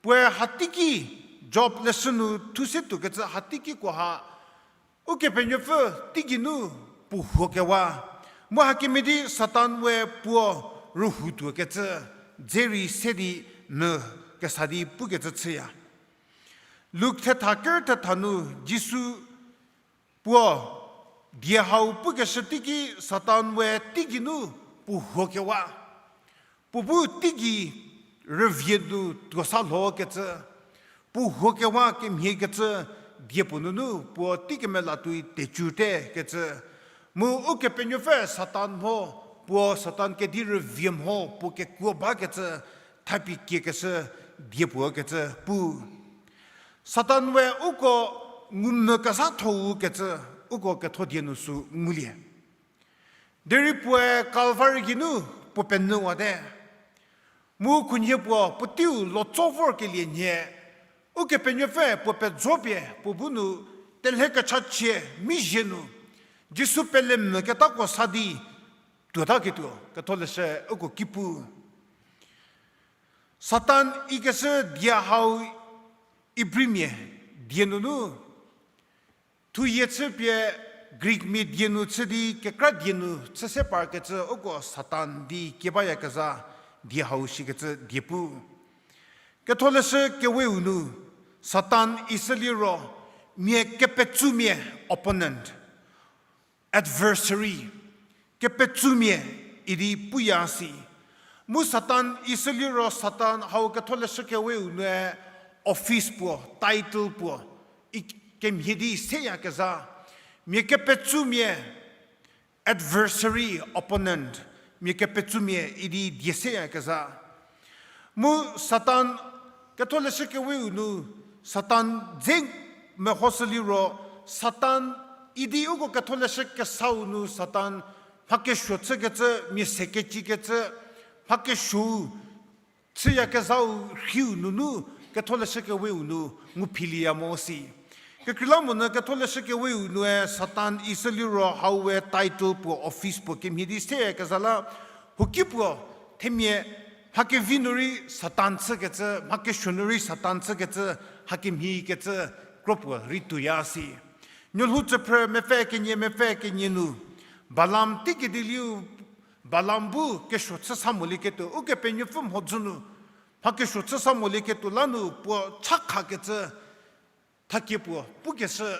puoe hateiki Job leshü nu thu se tuokecü hateikiko ha, Ukepenuopfü teigei nu puo huokewa. Mu hakemhie di Satan we puo rühou tuokecü dze rei se di mü kesa di pukecü chüya. Luk thetha ker thetha nu Jisu puo die hau pukeshü teiki Satan we teigei nu puo huokewa. Puo bu teigei rüvie nu tuo sa lhokecü, puo huokewa kemhiekecü die puo nunu puo tei kemelatuoi tecüte kecü. Mu Ukepenuopfü Satan mho, puo Satan kedi rüvie mho puo kekuo bakecü, thapie kiekeshü die puo kecü pu. Satan we uko ngumvü kezhatho-u kecü, uko ketho die nu sü ngulie. Derei puoe Kalvari geinu puo penyüwate. Mu khunhie puo puoteiu lotso vorkelie nhie, Ukepenuopfü puo pejopie puo bu nu telhe kechachie mizhie nu, Jisu pele mvü ketako sa di tuotaketuo, ketholeshü uko ki pu. Satan ikeshü die hau Ibrimia die nunu, thuyie chüpie Greekmia die nu chü di kekra die nu chü se parkecü uko Satan di kiebayakezha die hau shikecü die pu. Ketholeshü keweu nu, Satan isü liro, mia kepetsumia, opponent, adversary, kepetsumia idi puya si. Mu Satan isü liro Satan hau ketholeshü keweu nue office puo, title puo, i kemhie di seyakezha. Mia kepetsumia, adversary, opponent, mia kepetsumia idi die seyakezha. Mu Satan ketholeshü keweu nu, Satan dze mehoshü liro, Satan idi uko ketholeshü kesau nu Satan mha kesuo chükecü, mia se kecikecü, mha kesuou chüyakezhau rhiu nunu ketholeshü keweu nu ngu philieya mo si. Kekreilamonyü ketholeshü keweu nue Satan isü liro hau we title puo office puo kemhie di seyakezha la, huoki puo themia mha kevi nu rei Satan chükecü, mha kesuo nu rei Satan chükecü, hakemhiekecü kro puo rei tuoya si. Nuolhou tsüphrü mepfü kenie mepfü kenie nu, Balaam teiki di liu, Balaam bu kesuo chü sa molieketuo, Ukepenuopfü mhodzü nu mha kesuo chü sa molieketuo la nu puo chakhakecü thakie puo pukeshü.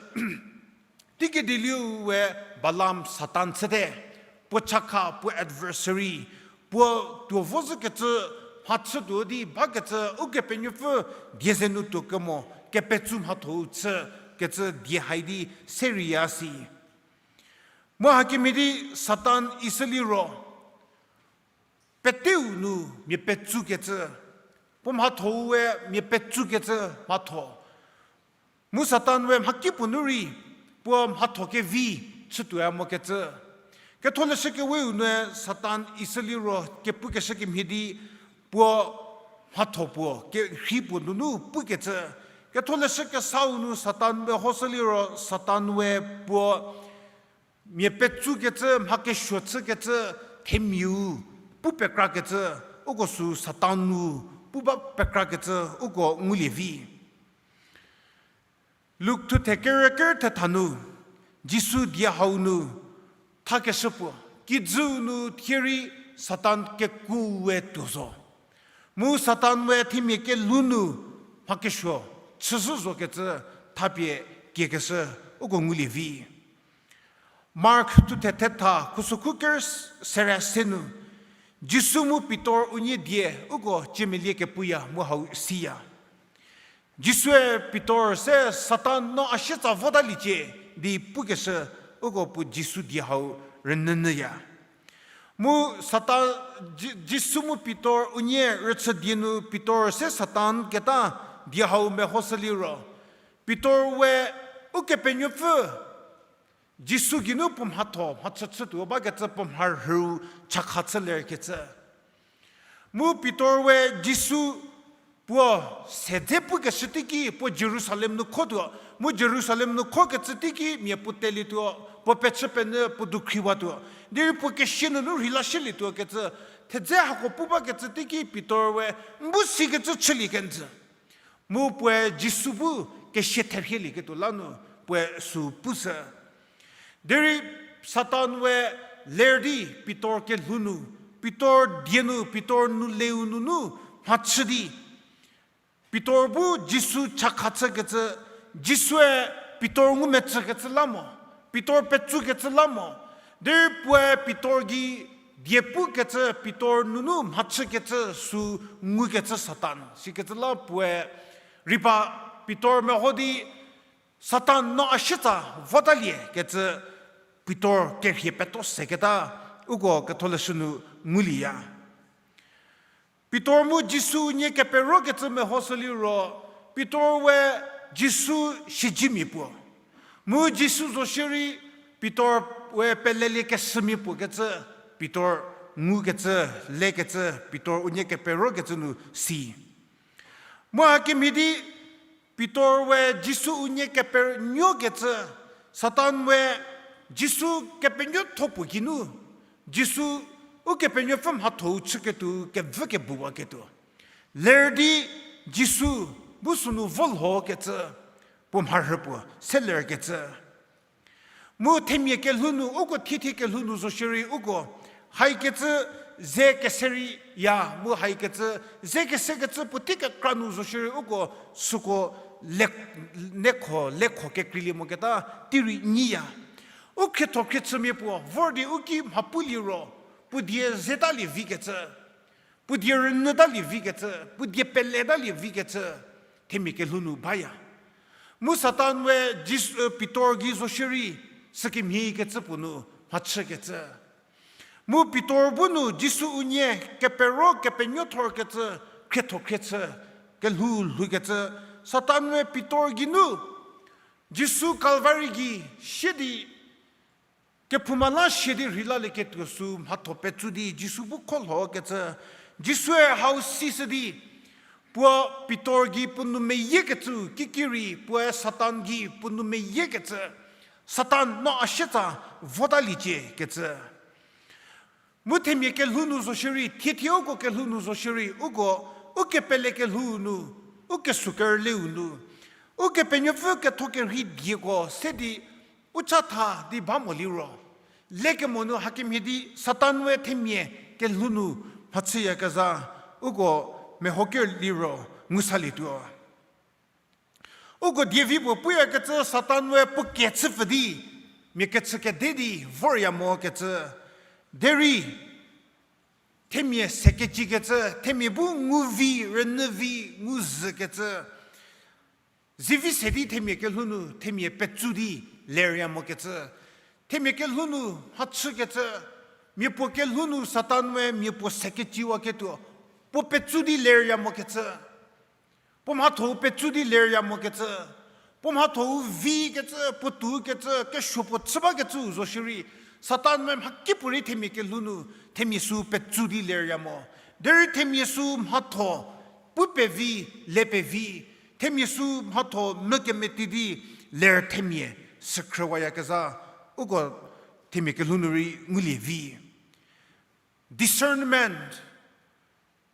Teiki dieliu we Balaam Satan chüte, puo chakha, puo adversary, puo tuo vo zhükecü, mhachütuo di bakecü, Ukepenuopfü die ze nu tuo kemo, kepetsu mhatho-u chükecü die hai di serei ya si. Mu hakemhie di Satan isü liro, peteu nu mia petsukecü, puo mhatho-u we mia petsukecü mhatho. Mu Satan we mhakipuo nu rei, puo mhatho kevi chütuoya mokecü. Ketholeshü Keweu nue Satan isü liro kepukeshü kemhie di, puo mhatho puo, kerhei puo nunu pukecü. Ketholeshü Kesau nu Satan mehoshü liro Satan we puo mia petsukecü, mha kesuo chükecü, themiau pu pekrakecü, uko sü Satan nu pu ba pekrakecü, uko ngulie vi. Luk thuthe kerü kerü thetha nu, Jisu die hau nu thakeshü puo, kijüu nu thie rei Satan keku we tuo zo. Mu Satan we themia kelhou nu mha kesuo chüzhü zokecü thapie kiekeshü uko ngulie vi. Mark thuthe thetha khusokhu kerü sere se nu, Jisu mu Pitor unie die uko ciemelie kepuya mu hau siya. Jisue Pitor se Satan no a sietsa votaliecie di pukeshü uko puo Jisu die hau rünyünyüya. Mu Satan, Ji-, Jisu mu Pitor unie rüchü die nu Pitor se Satan keta die hau mehoshü liro, Pitor we Ukepenuopfü Jisu geinu puo mhatho mhachü chütuo bakecü puo mharhüu chakha chü lerkecü. Mu Pitor we Jisu puo se dze pukeshü teiki puo Jerusalem nu khotuo, mu Jerusalem nu khokecü teiki mia puo telietuo, puo pechü penyü puo dukhriwatuo. Derei puo kesia nunu rheilashülietuo kecü, thedze hako pu bakecü teiki Pitor we n bu sikecü chülie kenjü. Mu puoe Jisu bu kesia therhielieketuo la nu puoe sü pushü. Derei Satan we ler di Pitor kelhou nu, Pitor die nu, Pitor nu leu nunu mhachü di Pitor bu Jisu chakha chükecü, Jisue Pitor ngumecükecü la mo, Pitor petsukecü la mo, derei puoe Pitor gei die pukecü, Pitor nunu mhachükecü sü ngukecü Satan. Sikecü la puoe riba Pitor meho di Satan no a sietsa votalie kecü Pitor kerhie peto seketa uko ketholeshü nu ngulieya. Pitor mu Jisu unie keperokecü mehoshü liro, Pitor we Jisu siedzemia puo. Mu Jisu zo shierei Pitor we pelelie keshümia puo kecü, Pitor ngukecü, lekecü, Pitor unie keperokecü nu si. Mu hakemhie di Pitor we Jisu unie kepenuokecü, Satan we Jisu kepenuotho puo geinu, Jisu Ukepenuopfü mhatho-u chüketuo kevü kebuwaketuo ler di Jisu bu sünu vo lhokecü, puo mharhü puo selerkecü. Mu themia kelhou nu, uko thiethie kelhou nu zo shierei uko, haikecü ze kese rei ya, mu haikecü ze kesekecü puotei kekra nu zo shierei uko, süko le-, nekho, lekho kekreilie moketa tei rei nyiya. U khrietho khriechümia puo vor di u ki mha pulie ro, puo die zetalie vikecü, puo die rünyütalie vikecü, puo die peletalie vikecü, themia kelhou nu baya. Mu Satan we Jis-, Pitor gei zo shierei, sükemhiekecü puo nu mhachükecü. Mu Pitor bu nu Jisu unie kepero kepenuothorkecü, khrietho khriechü, kelhou lhoukecü, Satan we Pitor geinu, Jisu Kalvari gei sie di, kephouma la sie di rheilalieketuo sü mhatho petsu di Jisu bu kho lhokecü, Jisue hau sishü di, puo Pitor gei puo nou meyiekecü kikirei, puoe Satan gei puo nou meyiekecü, Satan no a sietsa votaliecie kecü. Mu themia kelhou nu zo shierei, thiethie uko kelhou nu zo shierei, uko, ukepele kelhou nu, u kesukerüliu nu, Ukepenuopfü ketho kerhei dieko se di u chatha di ba mo liro, lekemo nu hakemhie di Satan we themia kelhou nu mhachüyakezha, uko mehoker liro ngusalietuo. Uko dievi puo puyakecü Satan we puo kechüpfü di, mia kechü kede di vorya mokecü. Derei, themia sekecikecü, themia bu nguvi, rünyüvi, nguzükecü. Zivi se di themia kelhou nu, themia petsu di lerya mokecü. Themia kelhou nu mhachükecü, mia puo kelhou nu Satan we mia puo sekeciwaketuo, puo petsu di lerya mokecü. Puo mhatho-u petsu di lerya mokecü. Puo mhatho-u vikecü, puo tuokecü, kesuo puo chü bakecüu zo shierei, Satan we mhakipuorei themia kelhou nu, themia sü petsu di lerya mo. Derei themia sü mhatho, pu pevi, le pevi, themia sü mhatho mükemeti di ler themia sükhrüwayakezha, uko themia kelhou nu rei ngulie vi. Discernment.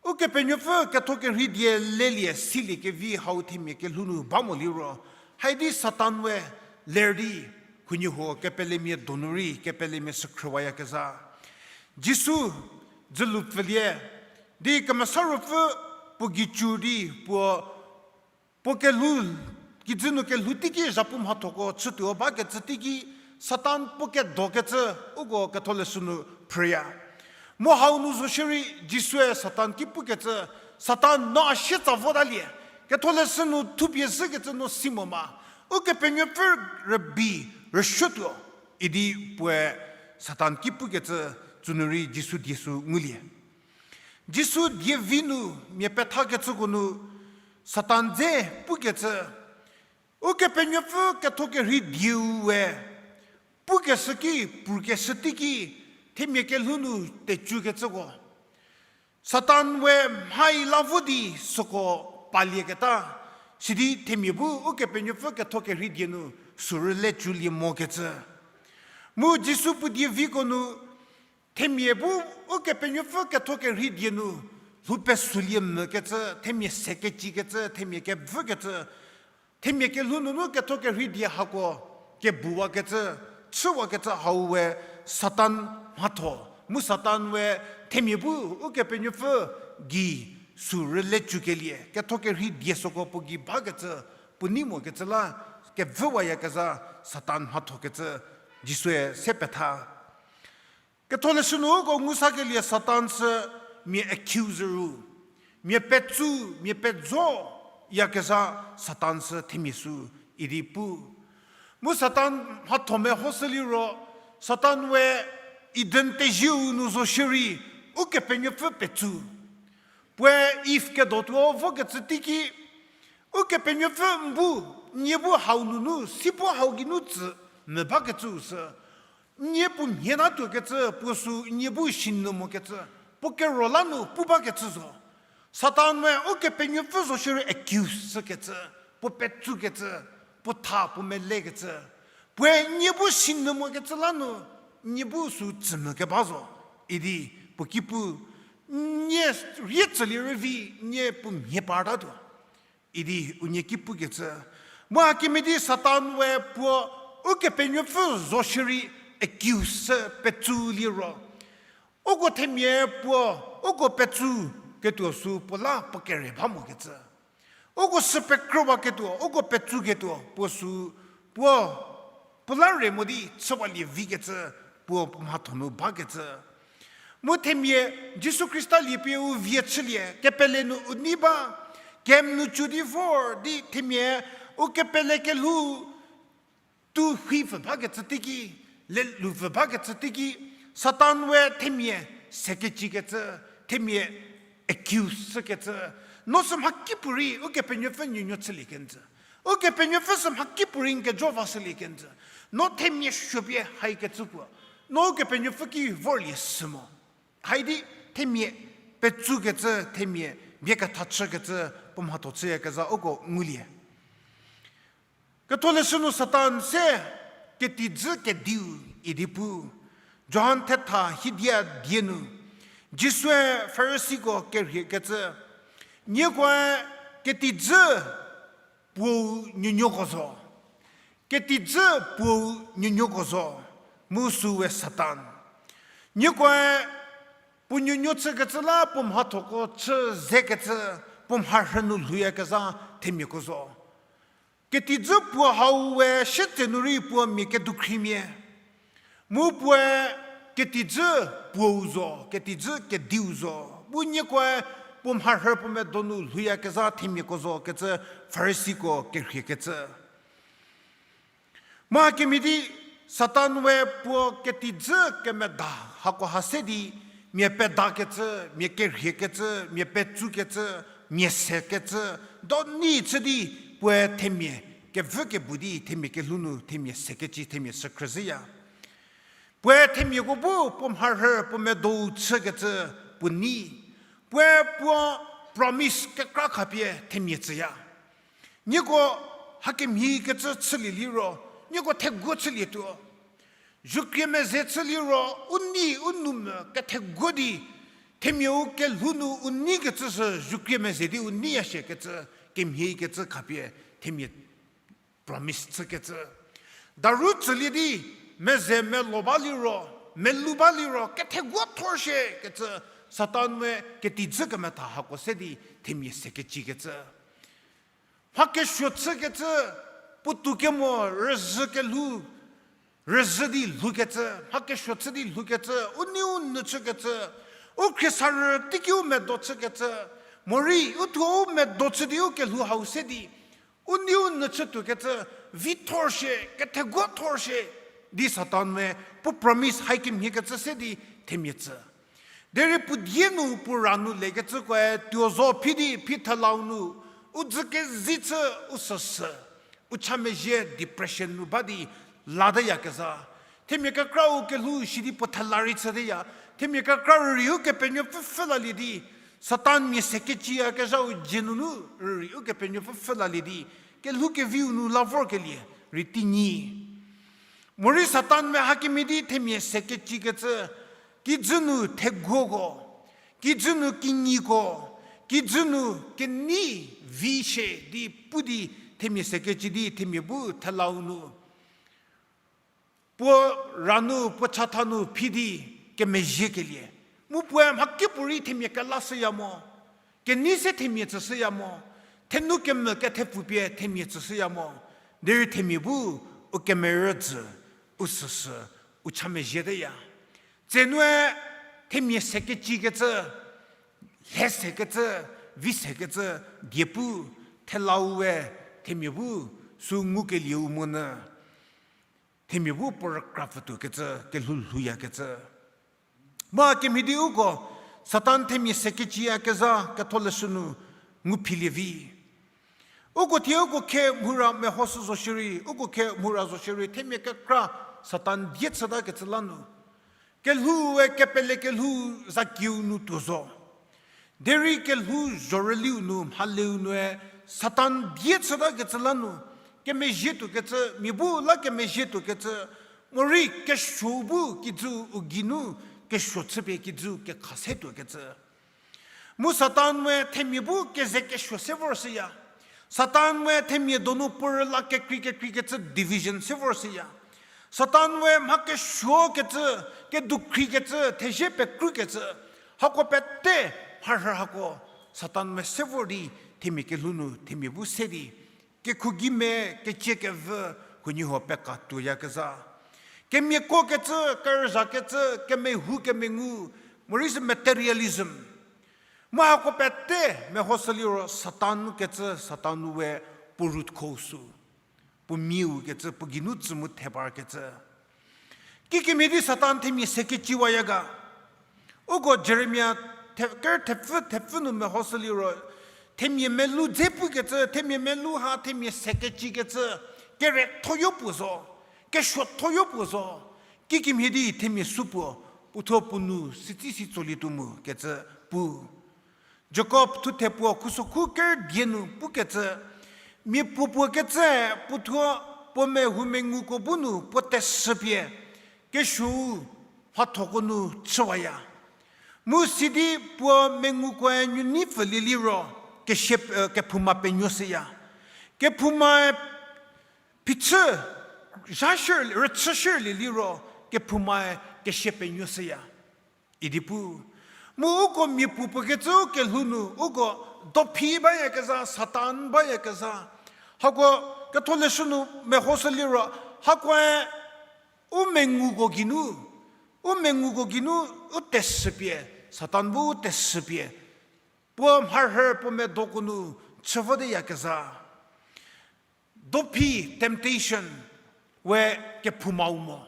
Ukepenuopfü ketho kerhei die lelie siliekevi hau themia kelhou nu ba mo liro, haidi Satan we ler di, huoniehuo kepelemia donu rei kepelemia sükhrüwayakezha. Jisu dzülu pfülie di Kemesa Ruopfü puo gei cü di puo, puo kelhou, kijü nu kelhou teiki zhapu mhathoko chütuo bakecü teiki, Satan puo kedokecü, uko ketholeshü nu phrüya. Mu hau nu zo shierei Jisue Satan ki pukecü, Satan, no a sietsa votalie, ketholeshü nu thupie zhükecü no si mo ma, Ukepenuopfü rübei rüsuotuo, idi puoe Satan ki pukecü, tsünu rei Jisu die sü ngulie. Jisu dievi nu mia pethakecüko nu Satan dze pukecü, Ukepenuopfü ketho kerhei dieu we pukeshü ki, pukeshü teiki, themia kelhou nu tecükecüko, Satan we mhai la vo di süko palieketa, sidi themia bu Ukepenuopfü ketho kerhei die nu sü rüle cülie mokecü. Mu Jisu puo dieviko nu, themia bu Ukepenuopfü ketho kerhei die nu lhou pesülie mokecü, themia sekecikecü, themia kevükecü, themia kelhou nunu ketho kerhei die hako kebuwakecü, chüwakecü hau we Satan mhatho. Mu Satan we themia bu Ukepenuopfü gei sü rüle cükelie, ketho kerhei die süko puo gei bakecü, puo nei mokecü la kevüwayakezha Satan mhathokecü Jisue se petha. Ketholeshü nu uko ngusakelie Satan sü mia accuser-u, mia petsu, mia pezo yakezha Satan sü themia sü idi pu. Mu Satan mhatho mehoshü liro, Satan we Eden tezieu nu zo shierei Ukepenuopfü petsu. Puoe Eve kedotuo vokecü teiki, Ukepenuopfü n bu, nie bu hau nunu, si puo hau geinu tsü, mvü bakecüu sü. Nie puo mhie natuokecü, puo sü nie bu sinyü mokecü, puo kero la nu pu bakecü zo. Satan we Ukepenuopfü zo shierei accuse shükecü, puo petsukecü, puo tha puo melekecü. Puoe nie bu sinyü mokecü la nu, nie bu sü tsümvü keba zo. Idi puo ki pu, nie rie tsülie rüvi, nie puo mhie partatuo. Idi unie ki pukecü. Mu hakemhie di Satan we puo Ukepenuopfü zo shierei accuse petsu liro, uko themia puo, uko petsu ketuo sü puo la puo kere ba mokecü. Uko sü pekrüwaketuo, uko petsuketuo puo sü puo, puo la re mo di chüwalie vikecü, puo puo mhatho nu bakecü. Mu themia Jisu Khrista liepie u vie chülie, kepele nu u nei ba, camp nu cü di vor di themia u kepele kelhou tu hui pfü bakecü teiki, lelhou pfü bakecü teiki, Satan we themia sekecikecü, themia accuse shükecü, no sü mhakipuorei Ukepenuopfü nuonuo chülie kenjü. Ukepenuopfü sü mhakipuorei n kejo vashülie kenjü. No themia suopie haikecü puo, no Ukepenuopfü ki vorlie sü mo. Haidi themia petsukecü, themia bie ketha chükecü puo mhatho chüyakezha uko ngulie. Ketholeshü nu Satan se ketijü kediu idi pu. Johan thetha hiedia die nu, Jisue Farisiko kerhiekecü, niekoe ketijü puou nuonuoko zo. Ketijü puou nuonuoko zo, mu süu we Satan. Niekoe Puo nuonuo chükecü la puo mhathoko chü zekecü, puo mharhü nu lhouyakezha themiako zo. Ketijü puo hau we sietsenu rei puo mia kedukhrimia. Mu puoe ketijü puou zo, ketijü kediu zo. Bu niekoe puo mharhü puo medo nu lhouyakezha themiako zo kecü Farisiko kerhiekecü. Mha kemhie di Satan we puo ketijü kemeda hako ha se di mia pedakecü, mia kerhiekecü, mia petsukecü, mia sekecü, do nei chü di puoe themia kevü kebu di themia kelhou nu themia sekeci themia sükhrüzhüya. Puoe themiako bu puo mharhü puo medou chükecü puo nei. Puoe puo promise kekra khapie themia tsüya. Nieko hakemhie kecü chülie liro, nieko theguo chülietuo. Zukrie meze chü liro, u nei u nou mvü ketheguo di, themiau kelhou nu u neikecü sü zukrie meze di u neiya shie kecü, kemhie kecü khapie themia promise chükecü. Daru tsülie di, meze melo ba liro, melou ba liro, ketheguo thor shie kecü, Satan we ketijü kemetha hako se di themia sekecikecü. Mha kesuo chükecü, puotou kemo rüzhü kelhou, rüzhü di lhoukecü, mha kesuo chü di lhoukecü, u nei u nou chükecü, u khriesarü teiki u medo chükecü, morei u thuo u medo chü di u kelhou hau se di, u nei u nou chütuokecü, vi thor shie, ketheguo thor shie, di Satan we puo promise haikemhiekecü se di themia tsü. Derei puo die nu puo ra nu lekecükoe tuo zo phi di phi thelau nu, u dzü kezi chü u süsü, u cha mezhie depression nu ba di lateyakezha. Themia kekra u kelhou shi di puo thela rei chüteya. Themia kekra rürei Ukepenuopfü pfhü lalie di, Satan mia sekeciyakezhau dzie nunu rürei Ukepenuopfü pfhü lalie di, kelhou keviu nu la vorkelie rei teinyi. Morei Satan we hakemhie di themia sekecikecü, kijü nu theguoko, kijü nu kinyiko, kijü nu kenei vi shie di pu di themia sekeci di themia bu thelau nu puo ra nu puo chatha nu phi di kemezhiekelie. Mu puoe mhakipuorei themia kelashüya mo, kenei se themia tsüshüya mo, thenu kemvü kethepfupie themia tsüshüya mo, derei themia bu u kemerü dzü, u süsü, u cha mezhieteya. Tsenue themia sekecikecü, lhe sekecü, vi sekecü, die pu, thelau we, themia bu, sü ngukelieu monyü, themia bu puo rükra pfütuokecü, kelhou lhouyakecü. Mha kemhie di uko, Satan themia sekeciyakezha ketholeshü nu nguphilie vi. Uko thie uko khe mhura mehoshü zo shierei, uko khe mhura zo shierei, themia kekra Satan die chütakecü la nu. Kelhoue kepele kelhou zakiu nu tuo zo. Derei kelhou zhorüliu nu, mhaleu nue, Satan die chütakecü la nu, kemezhietuokecü, mia bu la kemezhietuokecü, morei kesuou bu kijü u geinu, kesuo chüpie kijü kekha se tuokecü. Mu Satan we themia bu keze kesuo se vor shüya. Satan we themia donu puo rüla kekrei kekreikecü division se vor shüya. Satan we mha kesuokecü, kedukhriekecü, thezhie pekrükecü, hako pete mharhü hako Satan we se vor di themia kelhou nu themia bu se di, kekhugime, kecie kevü, huoniehuo peka tuoyakezha. Kemiakokecü, kerüzakecü, kemehou kemengu, morei sü materialism. Mu hako pete mehoshü liro Satan kecü, Satan we puo root cause sü. Puo miu kecü, puo geinu tsü mu thebar kecü. Kikemhie di Satan themia sekeciwaya ga. Uko Jeremia the-, ker thepfü, thepfü nu mehoshü liro, themia melou dze pukecü, themia melou ha themia sekecikecü, kerethoyo puo zo, kesuothoyo puo zo. Kikemhie di themia supuo, puothuo puo nu sitsi si tsolietuo mu kecü pu. Jakob thuthe puo khusokhu ker die nu pukecü, mia puopuo kecü puothuo puo mehoumenguko bu nu puo teshüpie, kesuou mhathoko nu chüwaya. Mu sidi puo mengukoe nuoneipfülie liro, kesie, eh, kephouma penuoshüya. Kephouma phichü, zha shü, rüchü shülie liro, kephoumae kesie penuoshüya. Idi pu. Mu uko mia pu puo kecü u kelhou nu, uko dophi bayakezha, Satan bayakezha. Hako ketholeshü nu mehoshü liro, hakoe u menguko geinu, u menguko geinu u tesüpie, Satan bu u tesüpie, puo mharhü puo medoko nu chü voteyakezha. Dophi, temptation, we kephoumau mo.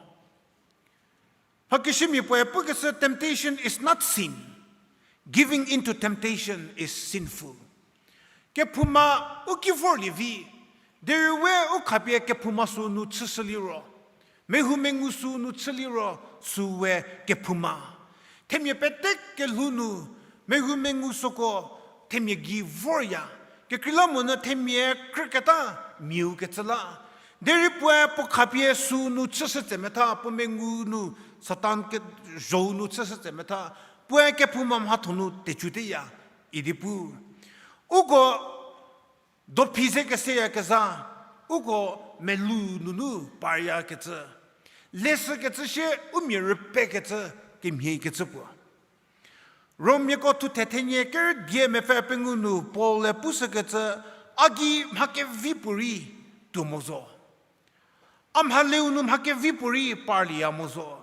Mhakeshümia puoe pukeshü, temptation is not sin. Giving in to temptation is sinful. Kephouma u ki vorlie vi, derei we u khapie kephouma süu nu chüshü liro, mehoumengu süu nu chü liro, süu we kephouma. Themia pete kelhou nu, mehoumengu süko themia gei vorya. Kekreilamonyü themia krüketa miau kecü la. Derei puoe puo khapie süu nu chüshü tse metha, puo mengu nu Satan ke zhou nu chüshü tse metha, puoe kephouma mhatho nu tecu teya, idi pu. Uko dophi ze keseyakezha, uko melou nunu paryakecü. Leshükecü shie u mia rüpekecü, kemhiekecü puo. Romiako thuthe thenie kerü die mepfü pengou nu Paul-e pushükecü, a gei mha kevi puorei tuo mo zo. A mhaleu nu mha kevi puorei parlieya mo zo.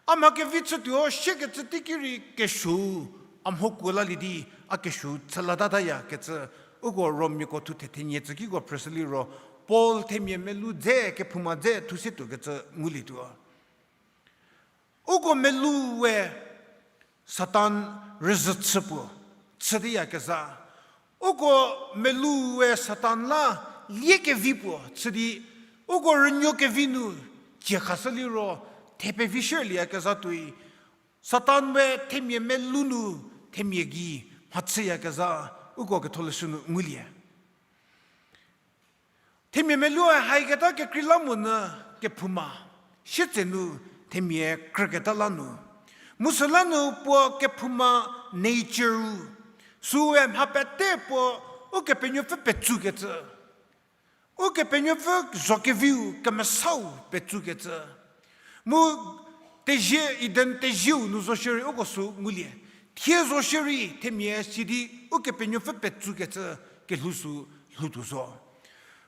A mha kevi chütuo shiekecü teiki rei kesuou, a mhokuo lalie di, a kesuou chüla tatatayakecü, uko Romiako thuthe thenie tsükiko phrüshü liro, Paul themia melou dze, kephouma dze, thu se tuokecü ngulietuo. Uko melou we Satan rüzhü chü puo, chüteyakezha. Uko melou we Satan la lie kevi puo chü di, uko rünuo kevi nu cie khashü liro, thepevi shierlieyakezha tuoi, Satan we themia melou nu themia gei mhachüyakezha, uko ketholeshü nu ngulie. Themia meloue haiketa kekreilamonyü kephouma, sietsenu themia krüketa la nu. Mu süla nu puo kephouma nature-u, süue mha pete puo Ukepenuopfü petsukecü. Ukepenuopfü zho keviu kemesau petsukecü. Mu tezie, Eden tezieu nu zo shierei uko sü ngulie. Thie zo shierei themia sidi Ukepenuopfü petsukecü kelhou sü lhoutuo zo.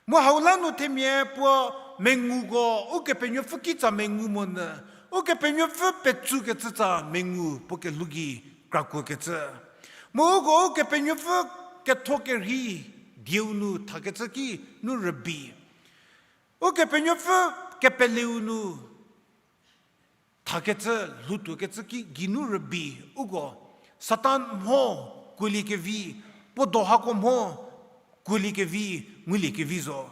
Mu hau la nu themia puo menguko Ukepenuopfü kitsa mengu monyü, Ukepenuopfü petsukecü tsa mengu puo kelhou gei krakuokecü. Mu uko Ukepenuopfü ketho kerhei dieu nu thakecü ki nu rübei. Ukepenuopfü kepeleu nu thakecü, lhoutuokecü ki geinu rübei uko Satan mho kuoliekevi, puo do hako mho kuoliekevi, nguliekevi zo.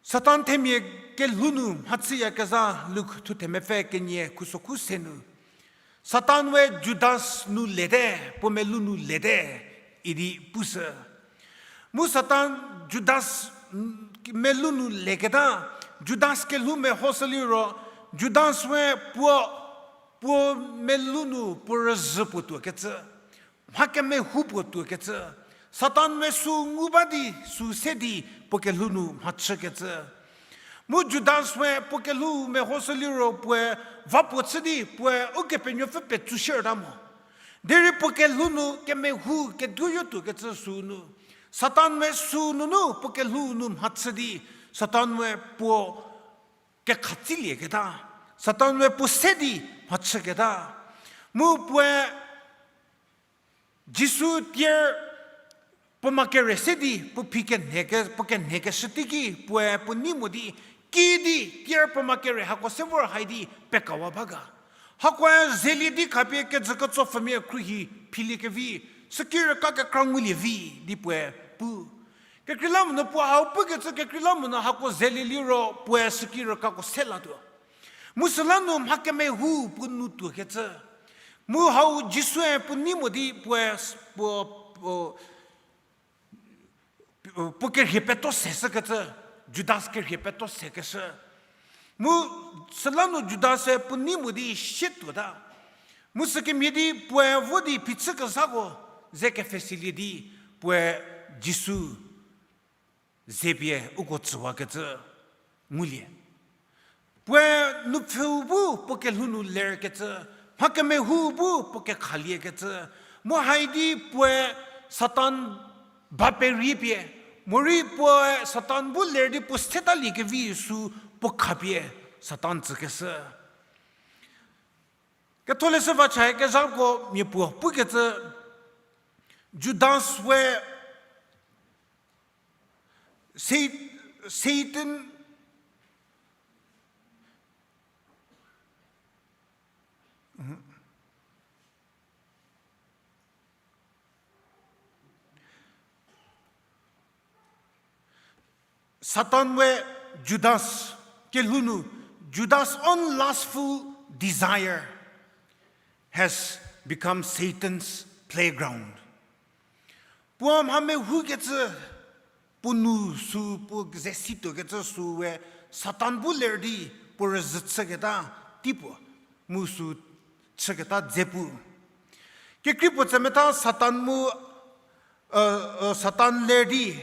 Satan themia kelhou nu mhachüyakezha Luk thuthe mepfü kenie khuso khu se nu. Satan we Judas nu lete, puo melou nu lete, idi pushü. Mu Satan Judas, mm, melou nu leketa, Judas kelhou mehoshü liro, Judas we puo, puo melou nu puo rüzhü puo tuokecü. Mha kemehou puo tuokecü. Satan we sü ngu ba di, sü se di, puo kelhou nu mhachükecü. Mu Judas we puo kelhou mehoshü liro puoe va puo chü di, puoe Ukepenuopfü petsu shierta mo. Derei puo kelhou nu kemehou keduoyo tuokecü sünu. Satan we sünunu puo kelhou nu mhachü di, Satan we puo kekhatsilieketa, Satan we puo se di mhachüketa. Mu puoe Jisu tier puo ma kere se di, puo phi kenhe ke, puo kenhe keshü teiki, puoe puo nei mo di, kiüdi tier puo ma kere hako se vor hai di pekawa ba ga. Hakoe zelie di khapie kejü ketso pfhümia khruohi philiekevi, süki rüka kekra ngulie vi di puoe pu. Kekreilamonyü puo hau pukecü kekreilamonyü hako zelie liro puoe süki rükako se latuo. Mu süla nu mha kemehou puo nu tuokecü. Mu hau Jisue puo nei mo di puoe s-, puo, puo, puo kerhie peto se shükecü, Judas kerhie peto sekeshü. Mu süla nu Judas-e puo nei mo di sie tuota. Mu sükemhie di puoe vo di phichü kezhako ze kepfhesilie di puoe Jisu ze pie uko tsüwakecü ngulie. Puoe nupfüu bu puo kelhou nu lerkecü, Mha kemehu bu puo kekhaliekecü. Mu hai di puoe Satan ba perie pie, morei puoe Satan bu ler di puo sethalie kevi sü puo khapie Satan tsükeshü. Ketholeshü va cha kezhako mia puo pukecü, Judas we Sa-, Satan, Satan we Judas kelhou nu, Judas' own lustful desire has become Satan's playground. Puo mha mehoukecü, puo nu sü puo ze situokecü sü we Satan bu ler di puo rüzhü chüketa tei puo, mu sü chüketa dze pu. Kekrei puo tsemetha Satan mu, Satan ler di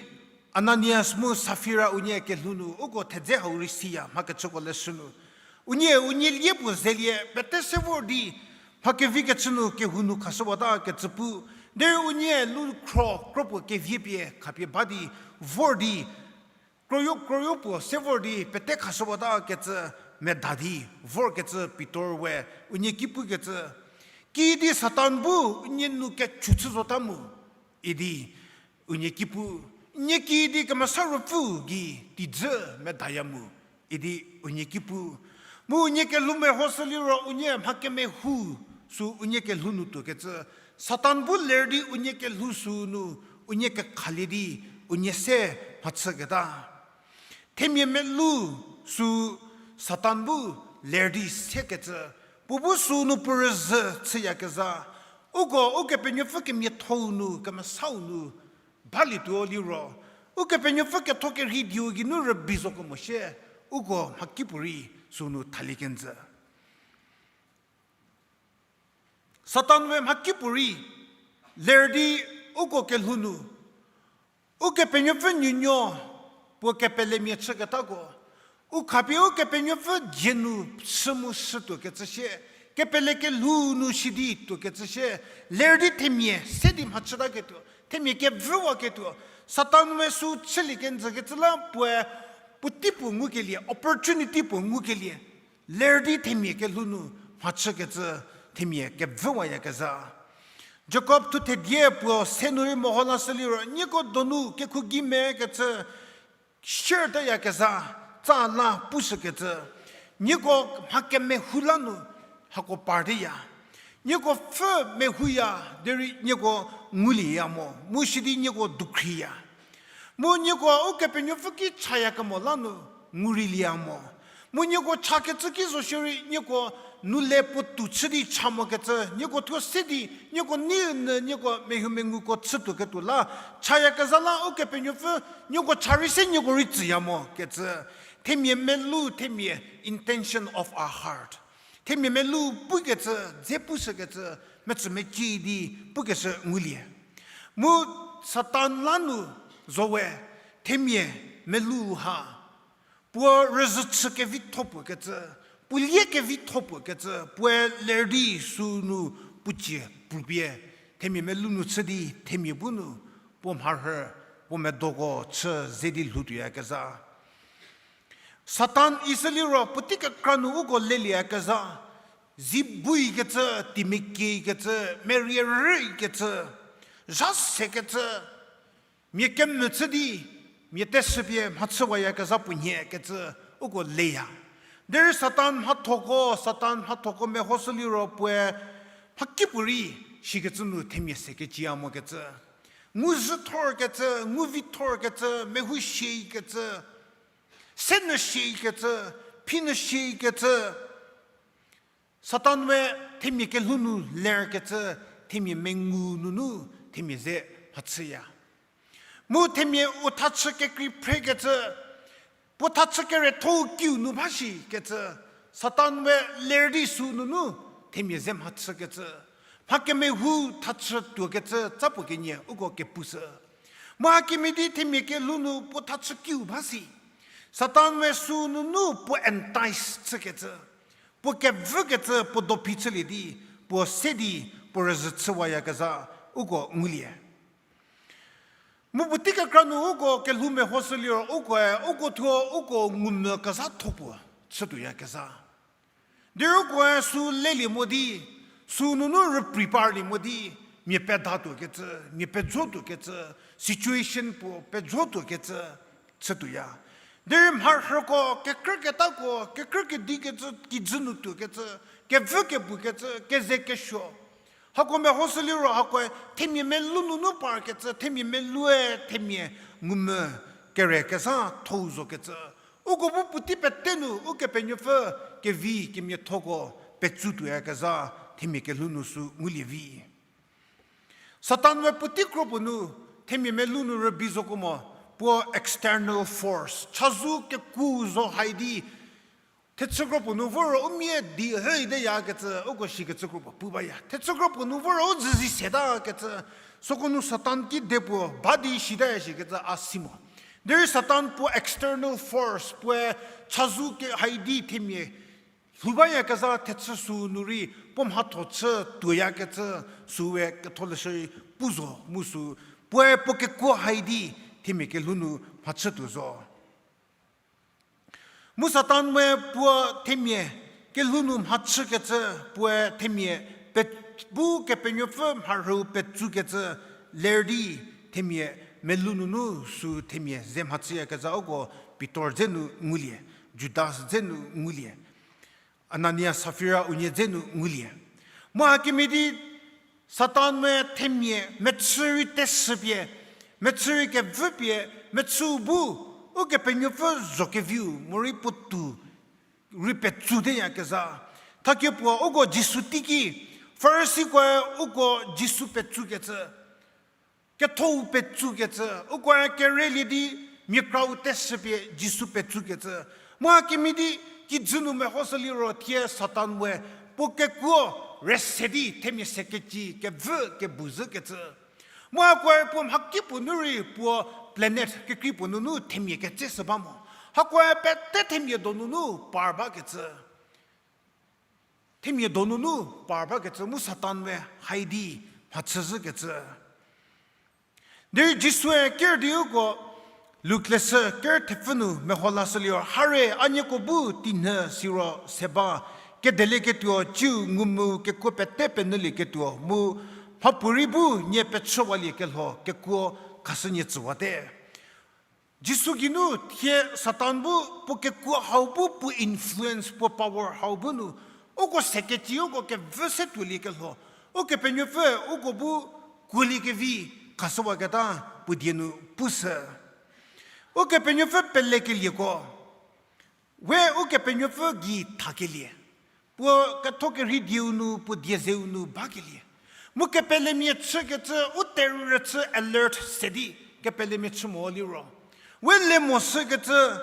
Ananias mu Safira unie kelhou nu uko thedze hau rei siya mha kechüko leshü nu. Unie, unie lie puo zelie pete se vor di mha kevi kechü nu kehou nu khashüwata kecü pu. Derei unie lu khro kro puo kevie pie khapie ba di vor di kroyo kroyo puo se vor di pete khashüwata kecü meda di vorkecü Pitor we unie ki pukecü, kiüdi Satan bu unie nu kechu chü zota mu idi unie ki pu, nie kiüdi Kemesa Ruopfü gei teidzü medaya mu idi unie ki pu. Mu unie kelhou mehoshü liro unie mha kemehou sü unie kelhou nu tuokecü, Satan bu ler di unie kelhou sü nu unie kekhalie di unie se mhachüketa. Themia melou sü Satan bu ler di sekecü, puo bu sü nu puo rüzhü chüyakezha. Uko Ukepenuopfü kemiathou nu kemesau nu balietuo liro, Ukepenuopfü ketho kerhei dieu geinu rübei zo kemo shie, uko mhakipuorei sü nu thalie kenjü. Satan we mhakipuorei ler di uko kelhou nu, Ukepenuopfü nuonuo puo kepelemia chüketako, u khapie Ukepenuopfü dzie nu shü mu shütuokecü shie, kepele kelhou nu shi di tuokecü shie, ler di themia se di mhachütaketuo, themia kevüwaketuo, Satan we sü chülie kenjükecü la puoe, puotei puo ngukelie, opportunity puo ngukelie, ler di themia kelhou nu mhachükecü, themia kevüwayakezha. Jakob thu thedie puo se nu rei meho lashü liro, nieko donu kekhu gei mekecü, share teyakezha, tsa la pushükecü, nieko mha kemehou la nu hako parteya. Nieko pfü mehouya, derei nieko ngulieya mo, mu shi di nieko dukhriya. Mu nieko Ukepenuopfü ki chayakemo la nu ngureilieya mo. Mu nieko chakecü ki zo shierei nieko nu le puotou chü di cha mokecü, nieko thuo se di, nieko neinyü nieko mehoumenguko chütuoketuo la, chayakezha la Ukepenuopfü nieko cha rei se nieko rei tsüya mokecü. Themia melou, themia intention of our heart. Themia melou pukecü, dze pushükecü, metsümecie di pukeshü ngulie. Mu Satan la nu zo we, themia melou ha puo rüzhü chü kevitho puo kecü, puo lie kevitho puo kecü, puoe ler di sü nu puo cie pupie, themia melou nu chü di themia bu nu puo mharhü, puo medoko chü ze di lhoutuoyakezha. Satan isü liro puotei kekra nu uko lelieyakezha, zi buikecü, teimekiekecü, merie rükecü, zha sekecü, mia kemvü chü di, mia teshüpie mhachüwayakezha puo nhie kecü uko leya. Derei Satan mhathoko, Satan mhathoko mehoshü liro puoe mhakipuorei shikecü nu themia se keciya mokecü. Nguzhü thorkecü, nguvi thorkecü, mehou shiekecü, se nyü shiekecü, phi nyü shiekecü. Satan we themia kelhou nu lerkecü, themia mengu nunu themia ze mhachüya. Mu themia u thachü kekrei phrekecü, puo thachü keretho kiu nu ba shikecü, Satan we ler di sü nunu themia ze mhachükecü, mha kemehou thachü tuokecü tsa puo kenie uko kepushü. Mu hakemhie di themia kelhou nu puo thachü kiu ba si. Satan we sü nunu puo entice chükecü, Puo kevükecü puo dophi chülie di, puo se di, puo rüzhü chüwayakezha, uko ngulie. Mu puotei kekra nu uko kelhou mehoshü liro ukoe, uko thuo uko ngumvü kezhatho puo chütuoyakezha. Derei ukoe sü lelie mo di, sü nunu rüpri parlie mo di, mia pedatuokecü, mia pejotuokecü, situation puo pejotuokecü, chütuoya. Derei mharhüko, kekrüketako, kekrükedikecü, kijü nu tuokecü, kevü kebukecü, keze kesuo. Hako mehoshü liro hakoe themia melou nunu parkecü, themia meloue themia ngumvü kere kezha thou zokecü. Uko bu puotei pete nu Ukepenuopfü kevi kemiathoko petsu tuoyakezha themia kelhou nu sü ngulie vi. Satan we puotei kro puo nu themia melou nu rübei zoko mo, puo external force, chazou keku zo hai di, thechü kro puo nu voro u mia di hüi deyakecü, uko shikecü kro puo pu baya. Thechü kro puo nu voro u züzi setakecü, süko nu Satan kide puo ba di shita shikecü a si mo. Derei Satan puo external force, puoe chazou ke hai di themia lhou bayakezha thechü sü nu rei puo mhatho chü tuoyakecü, süe ketholeshü rei pu zo mu sü, puoe puo kekuo hai di themia kelhou nu mhachütuo zo. Mu Satan we puo themia kelhou nu mhachükecü, puoe themia pe-, bu Kepenuopfü mharhüu petsukecü ler di themia melou nunu sü themia ze mhachüyakezha uko Pitor dze nu ngulie, Judas dze nu ngulie, Anania Safira unie dze nu ngulie. Mu hakemhie di Satan we themia mechü rei teshüpie, mechü rei kevüpie, mechüu bu Ukepenuopfü zho keviu morei puotou rei petsu teyakezha. Thakie puo uko Jisu teiki, Farisikoe uko Jisu petsukecü, kethou petsukecü, ukoe kerelie di mia krau teshüpie Jisu petsukecü. Mu hakemhie di kijü nu mehoshü liro thie Satan we puo kekuo rüse di themia sekeci kevü kebu zhükecü. Mu hakoe puo mhakipuo nu rei puo planet kekrei puo nunu themia ketseshü ba mo. Hakoe pete themia donunu par bakecü. Themia donunu par bakecü mu Satan we hai di mhachüzhükecü. Derei Jisue ker di uko Luk leshü ker thepfü nu meho lashü liro, hare a nieko bu tinyhü siro se ba, kedelieketuo ciu ngumvü kekuo pete penyülieketuo mu mhapuorei bu nie pechüwaliekelho kekuo khashünie tsüwate. Jisu geinu thie Satan bu puo kekuo hau bu puo influence, puo power hau bu nu, uko sekeci uko kevü se tuoliekelho, Ukepenuopfü uko bu kuoliekevi khashüwaketa puo die nu pushü. Ukepenuopfü pelekelieko, we Ukepenuopfü gei thakelie. Puo ketho kerhei dieu nu, puo die zeu nu bakelie. Mu kepelemia chükecü, u terhü rüchü alert se di kepelemia chü mo liro, we le mo shükecü,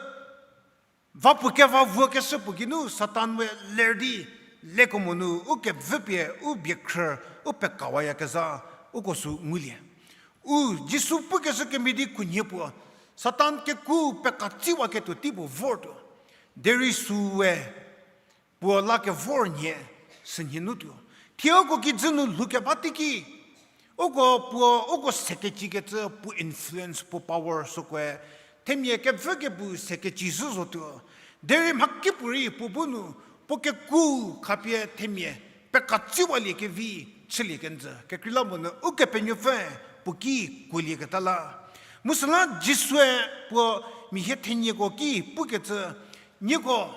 va puo keva vuokeshü puo geinu Satan we ler di, lekemo nu u kevüpie, u biekhrü, u pekawayakezha, uko sü ngulie. U Jisu pukeshü kemhie di khunhie puo, Satan keku pekatsiwaketuo tei puo vortuo. Derei süe puo la kevor nhie, sünhie nu tuo. Thie uko kijü nu lhoukeba teiki, uko puo, uko sekecikecü puo influence, puo power sükoe themia kevü kebu sekeci zhü zotuo. Derei mhakipuorei puo bu nu, puo keku khapie themia pekatsiwaliekevi chülie kenjü. Kekreilamonyü Ukepenuopfü puo ki kuolieketa la. Mu süla Jisue puo mia hie thenieko ki pukecü, nieko,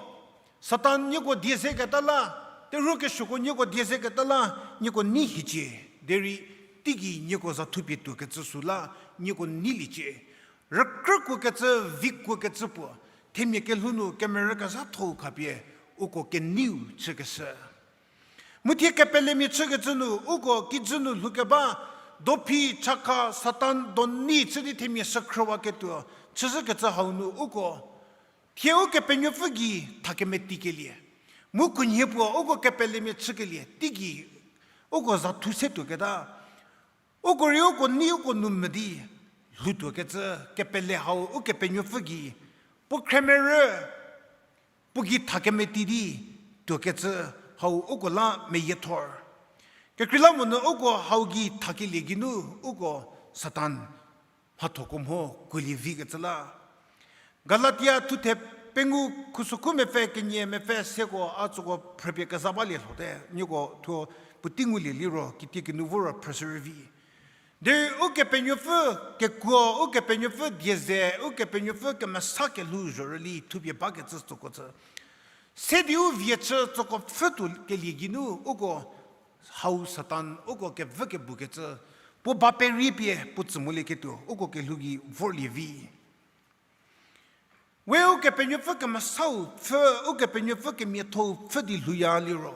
Satan nieko die zeketa la, terhuo kesuoko nieko die zeketa la, nieko nei hiecie, derei teigei nieko za thupie tuokecü süla nieko neiliecie. Rükrükuokecü, vikuokecü puo, themia kelhou nu kemerü kezhatho-u khapie uko keneiu chükeshü. Mu thie kepelemia chükecü nu, uko kijü nu lhoukeba, dophi, chakha, Satan, donei chü di themia shükhrüwaketuo chüzhükecü hau nu uko thie Ukepenuopfü gei thakemetikelie. Mu khunhie puo uko kepelemia chükelie teigei uko za thu se tuoketa, uko rei uko nei uko nu mvü di lhoutuokecü kepele hau Ukepenuopfü gei, puo khremerü, puo gei thakemeti di tuokecü hau uko la meyiethor. Kekreilamonyü uko hau gei thakelie geinu uko Satan mhathoko mho kuolie vikecü la. Galatia thuthe pengou khusokhu mepfü kenie mepfü seko a tsüko phrüpie keza balie lhote, nieko thuo puotei ngulie liro, kitiekinu voro phrüshü rüvi. Derei Ukepenuopfü kekuo, Ukepenuopfü die ze, Ukepenuopfü kemesa kelhou zhorüli thupie bakecü tsüko tsü. Se di u vie chü tsüko pfhütuo kelie geinu uko hau Satan uko kevü kebukecü, puo ba perie pie puo tsü molieketuo uko kelhou gei vorlie vi. We Ukepenuopfü kemesau pfhü, Ukepenuopfü kemiathou pfhü di lhouya liro,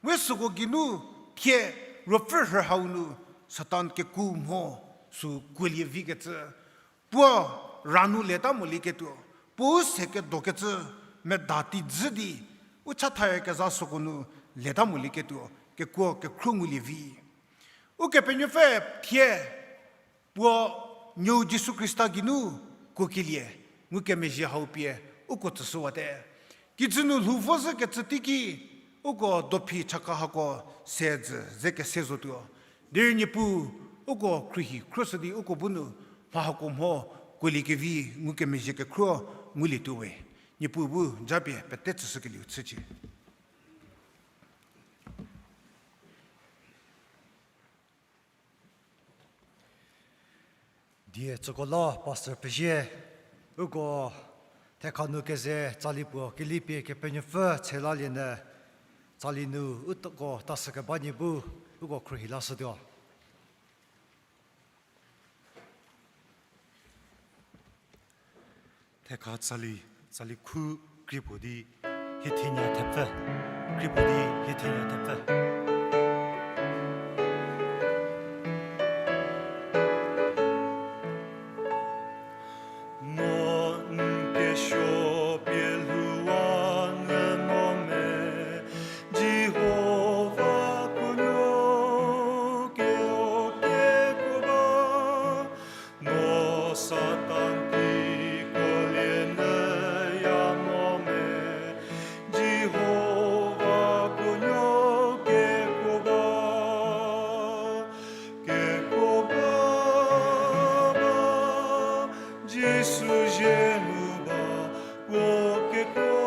we süko geinu thie ruopfü rhü hau nu Satan keku mho sü kuolie vikecü, puo ra nu leta molieketuo, puo u se kedokecü meda tei dzü di, u chathayakezha süko nu leta molieketuo kekuo kekhruo ngulie vi. Ukepenuopfü thie puo nuou Jisu Khrista geinu kuokelie ngukemezhie hau pie uko tsüshüwate. Kijü nu lhou vo zhükecü teiki uko dophi chaka hako se dzü ze kese zotuo. Derei Niepuu uko khruohi khruoshü di uko bu nu mha hako mho kuoliekevi ngukemezhie kekhruo ngulietuo we. Niepuu bu japie pete tsüshükelieu chücie. Die tsüko la pastor pezie, uko thekha nu keze tsali puo kelipie Kepenuopfü tselalienü, tsali nu uko tasükeba nie bu uko khruohi lashütuo. Thekha tsali, tsali khu krie puo di hiethenie thepfü, krie puo di hiethenie thepfü. No n kesuo pie lhouwa nyü mo me, Jihova kuonuo keo kekuo ba. No Satan teiko lie nyüya mo me, Jihova kuonuo kekuo ba. Kekuo ba, ba, Jisu zie nu ba, puo kekuo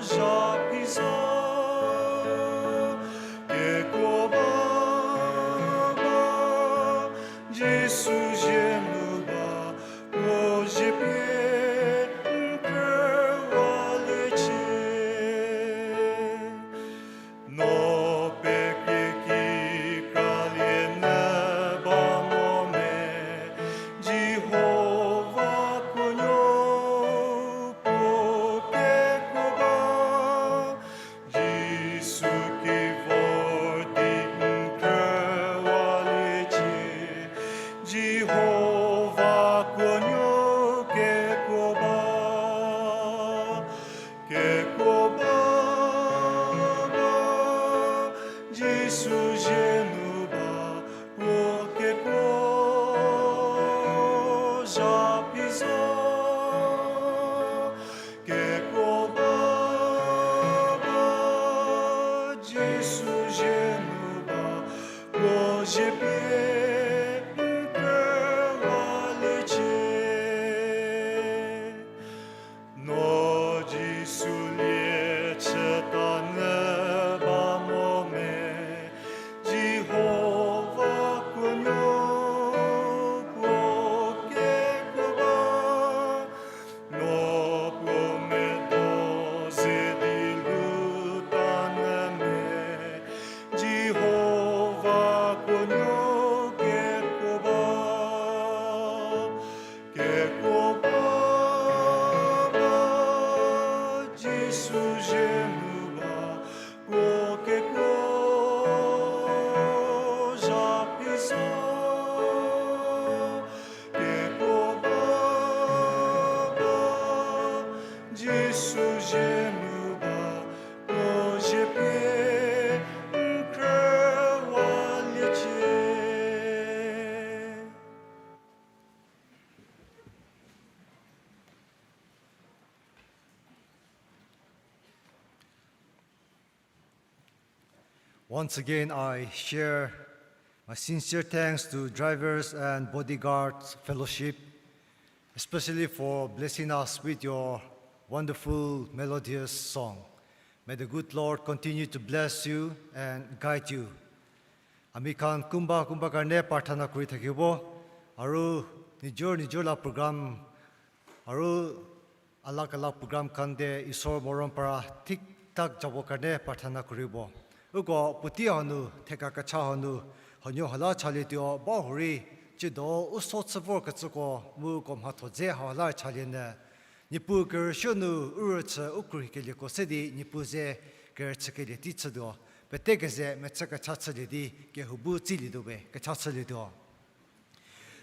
zha phi zo. Kekuo ba, ba, Jisu zie nu ba, puo zie pie n khrüwaliecie. No pekrie ki kralie nyü ba mo me, Jihova kuonuo puo kekuo ba. Jisu ki vor di n khrüwaliecie, Jihova kuonuo kekuo ba. Kekuo ba, ba, Jisu zie nu ba, puo kekuo zha phi zo. Kekuo ba, ba, Jisu zie nu ba, puo zie pie n khrüwaliecie. No Jisu lie chüta nyü ba mo me, Jihova kuonuo puo kekuo ba. Once again, I share my sincere thanks to Drivers and Bodyguards Fellowship, especially for blessing us with your wonderful, melodious song. May the good Lord continue to bless you and guide you. Amikhan kumba kumba karne prathana kori thakie bo, aru nijor nijor la program, aru alak alak program khan de Isor morom para thik thak jabo karne prathana kori bo. Uko puotei hanu, theka kecha hanu, huonuo hala chalietuo bahurei, tsiedo u so chü vorkecüko mu uko mhatho dze hau la chalie nyü. Niepuu kerüsuo nu u rüchü u khruohikelieko se di Niepuu ze kerüchükelie tei chütuo. Pete keze mechü kecha chülie di kehou bu tsilietuo we, kecha chülietuo.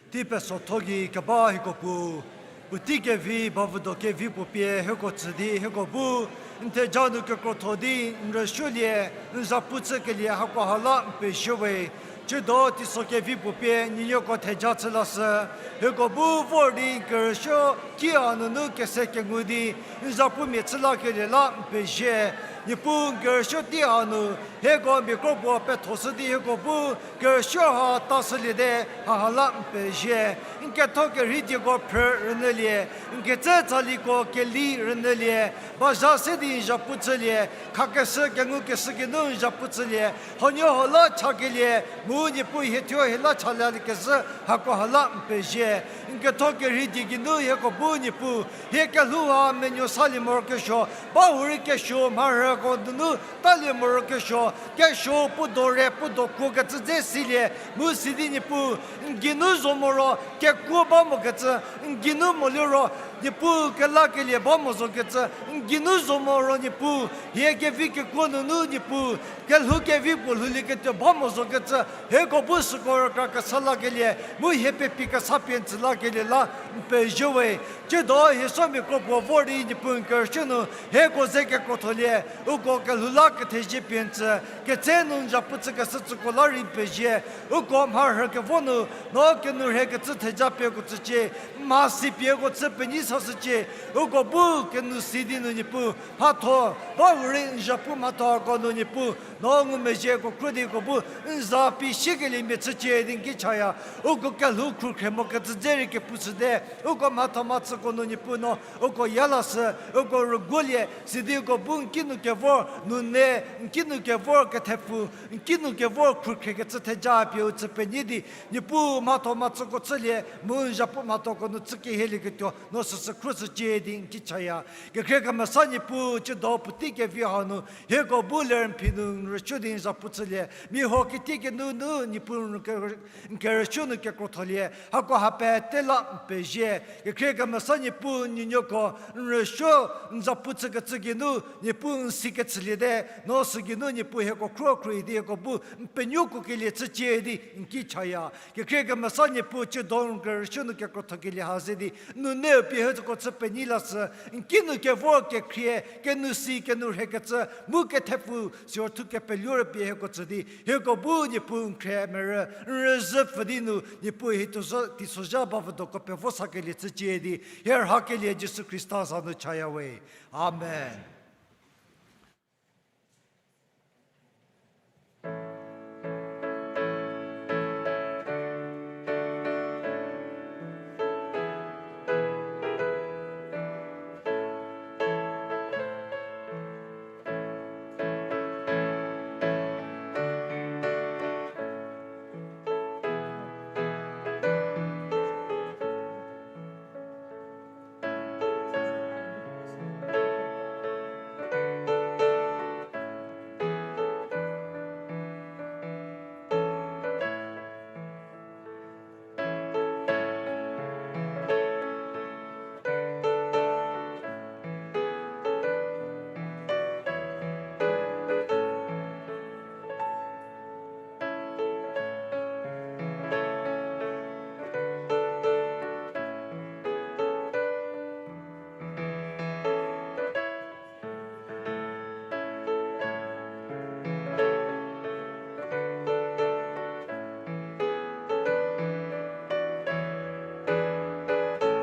Tei pesotho gei keba hieko Puo, puotei kevi, bavüdo kevi puo pie hieko tsü di hieko bu n theja nu kekrotho di n rüsuolie, n zhapu chükelie hako ha la n pezie we. Tsiedo teiso kevi puo pie nuonuoko theja chü lashü, hieko bu vor di n kerüsuo ki a nunu kese kengu di n zhapumia chü lakelie la n pezie. Niepuu n kerüsuo tei a nu hieko mia kropuo pethoshü di hieko bu kerüsuo ha tashüliete, haha la n pezie. N ketho kerhei dieko phrü rünyülie, n ketse tsaliko keli rünyülie, bazha se di n zhapu chülie, khakeshü kengukeshü geinu n zhapu chülie, huonuo ha la chakelie, mu Niepuu hie thuo hie la chaliekezhü hako ha la n pezie. N ketho kerhei die geinu hieko bu Niepuu, hie kelhou ha menuo salie morokesuo, bahurei kesuo mharhüko nunu talie morokesuo, kesuo puo do re puo do kuokecü dze silie, mu sidi Niepuu, n geinu zo moro kekuo ba mokecü, n geinu moliro Niepuu kelakelie ba mo zokecü, n geinu zo moro Niepuu, hie kevi kekuo nunu Niepuu, kelhou kevi puo lhoulieketuo ba mo zokecü, hieko bu süko rükra kesa lakelie, mu hie pepi kesa pie n tsü lakelie la n pezie we. Tsiedo hie somia kropuo vor di Niepuu n kerüsuo nu hieko ze kekrotholie, uko kelhou la kethezie pie n tsü, ketse nu n zhapu chükeshü tsüko la rei n pezie, uko mharhü kevo nu, no kenu rhekecü theja pieko tsücie, mhasi pieko chü penyi sashücie, uko bu kenu si di nu Niepuu, mhatho, bahurei n zhapu mhathoko nu Niepuu, no ngumezhieko khro di uko bu n za pie siekeliemia chücie di n ki chaya, uko kelhou khrukhre mokecü dze rei kepu chüte, uko mhatho mhatsüko nu Niepuu no, uko ya lashü, uko rüguolie, sidi uko bu n kinu kevor, nune, n kinu kevor kethepfu, n kinu kevor khrukhrekecü theja pie u chü penyi di, Niepuu mhatho mhatsüko chülie, mu n zhapu mhathoko nu chü kehielieketuo, no süsü khro shücie di n ki chaya. Kekhrie kemesa Niepuu, tsiedo puotei kevi hanu, hieko bu ler n phi nu n rüsuo di n zhapu chülie, mia huo kiti kenu nu Niepuu n ke-, n kerüsuo nu kekrotholie, hako ha pete la n pezie. Kekhrie kemesa Niepuu, nuonuoko n rüsuo n zhapu chükecü geinu Niepuu n si kechüliete, no sü geinu Niepuu hieko khro khro di hieko bu n penuokuokelie chücie di n ki chaya. Kekhrie kemesa Niepuu, tsiedo n kerüsuo nu kekrothokelie ha ze di, nuneu pie hieko chü penyi lashü, n kinu kevor kekhrie, kenu si, kenu rhekecü, mu kethepfu, sior thu kepeluo rü pie hieko tsü di, hieko bu Niepuu n khrie merü, n rüzhü pfü di nu, Niepuu hie teisozha bavüdoko pevo sakelie chücie di, hie rhakelie Jisu Khrista za nu chaya we. Amen.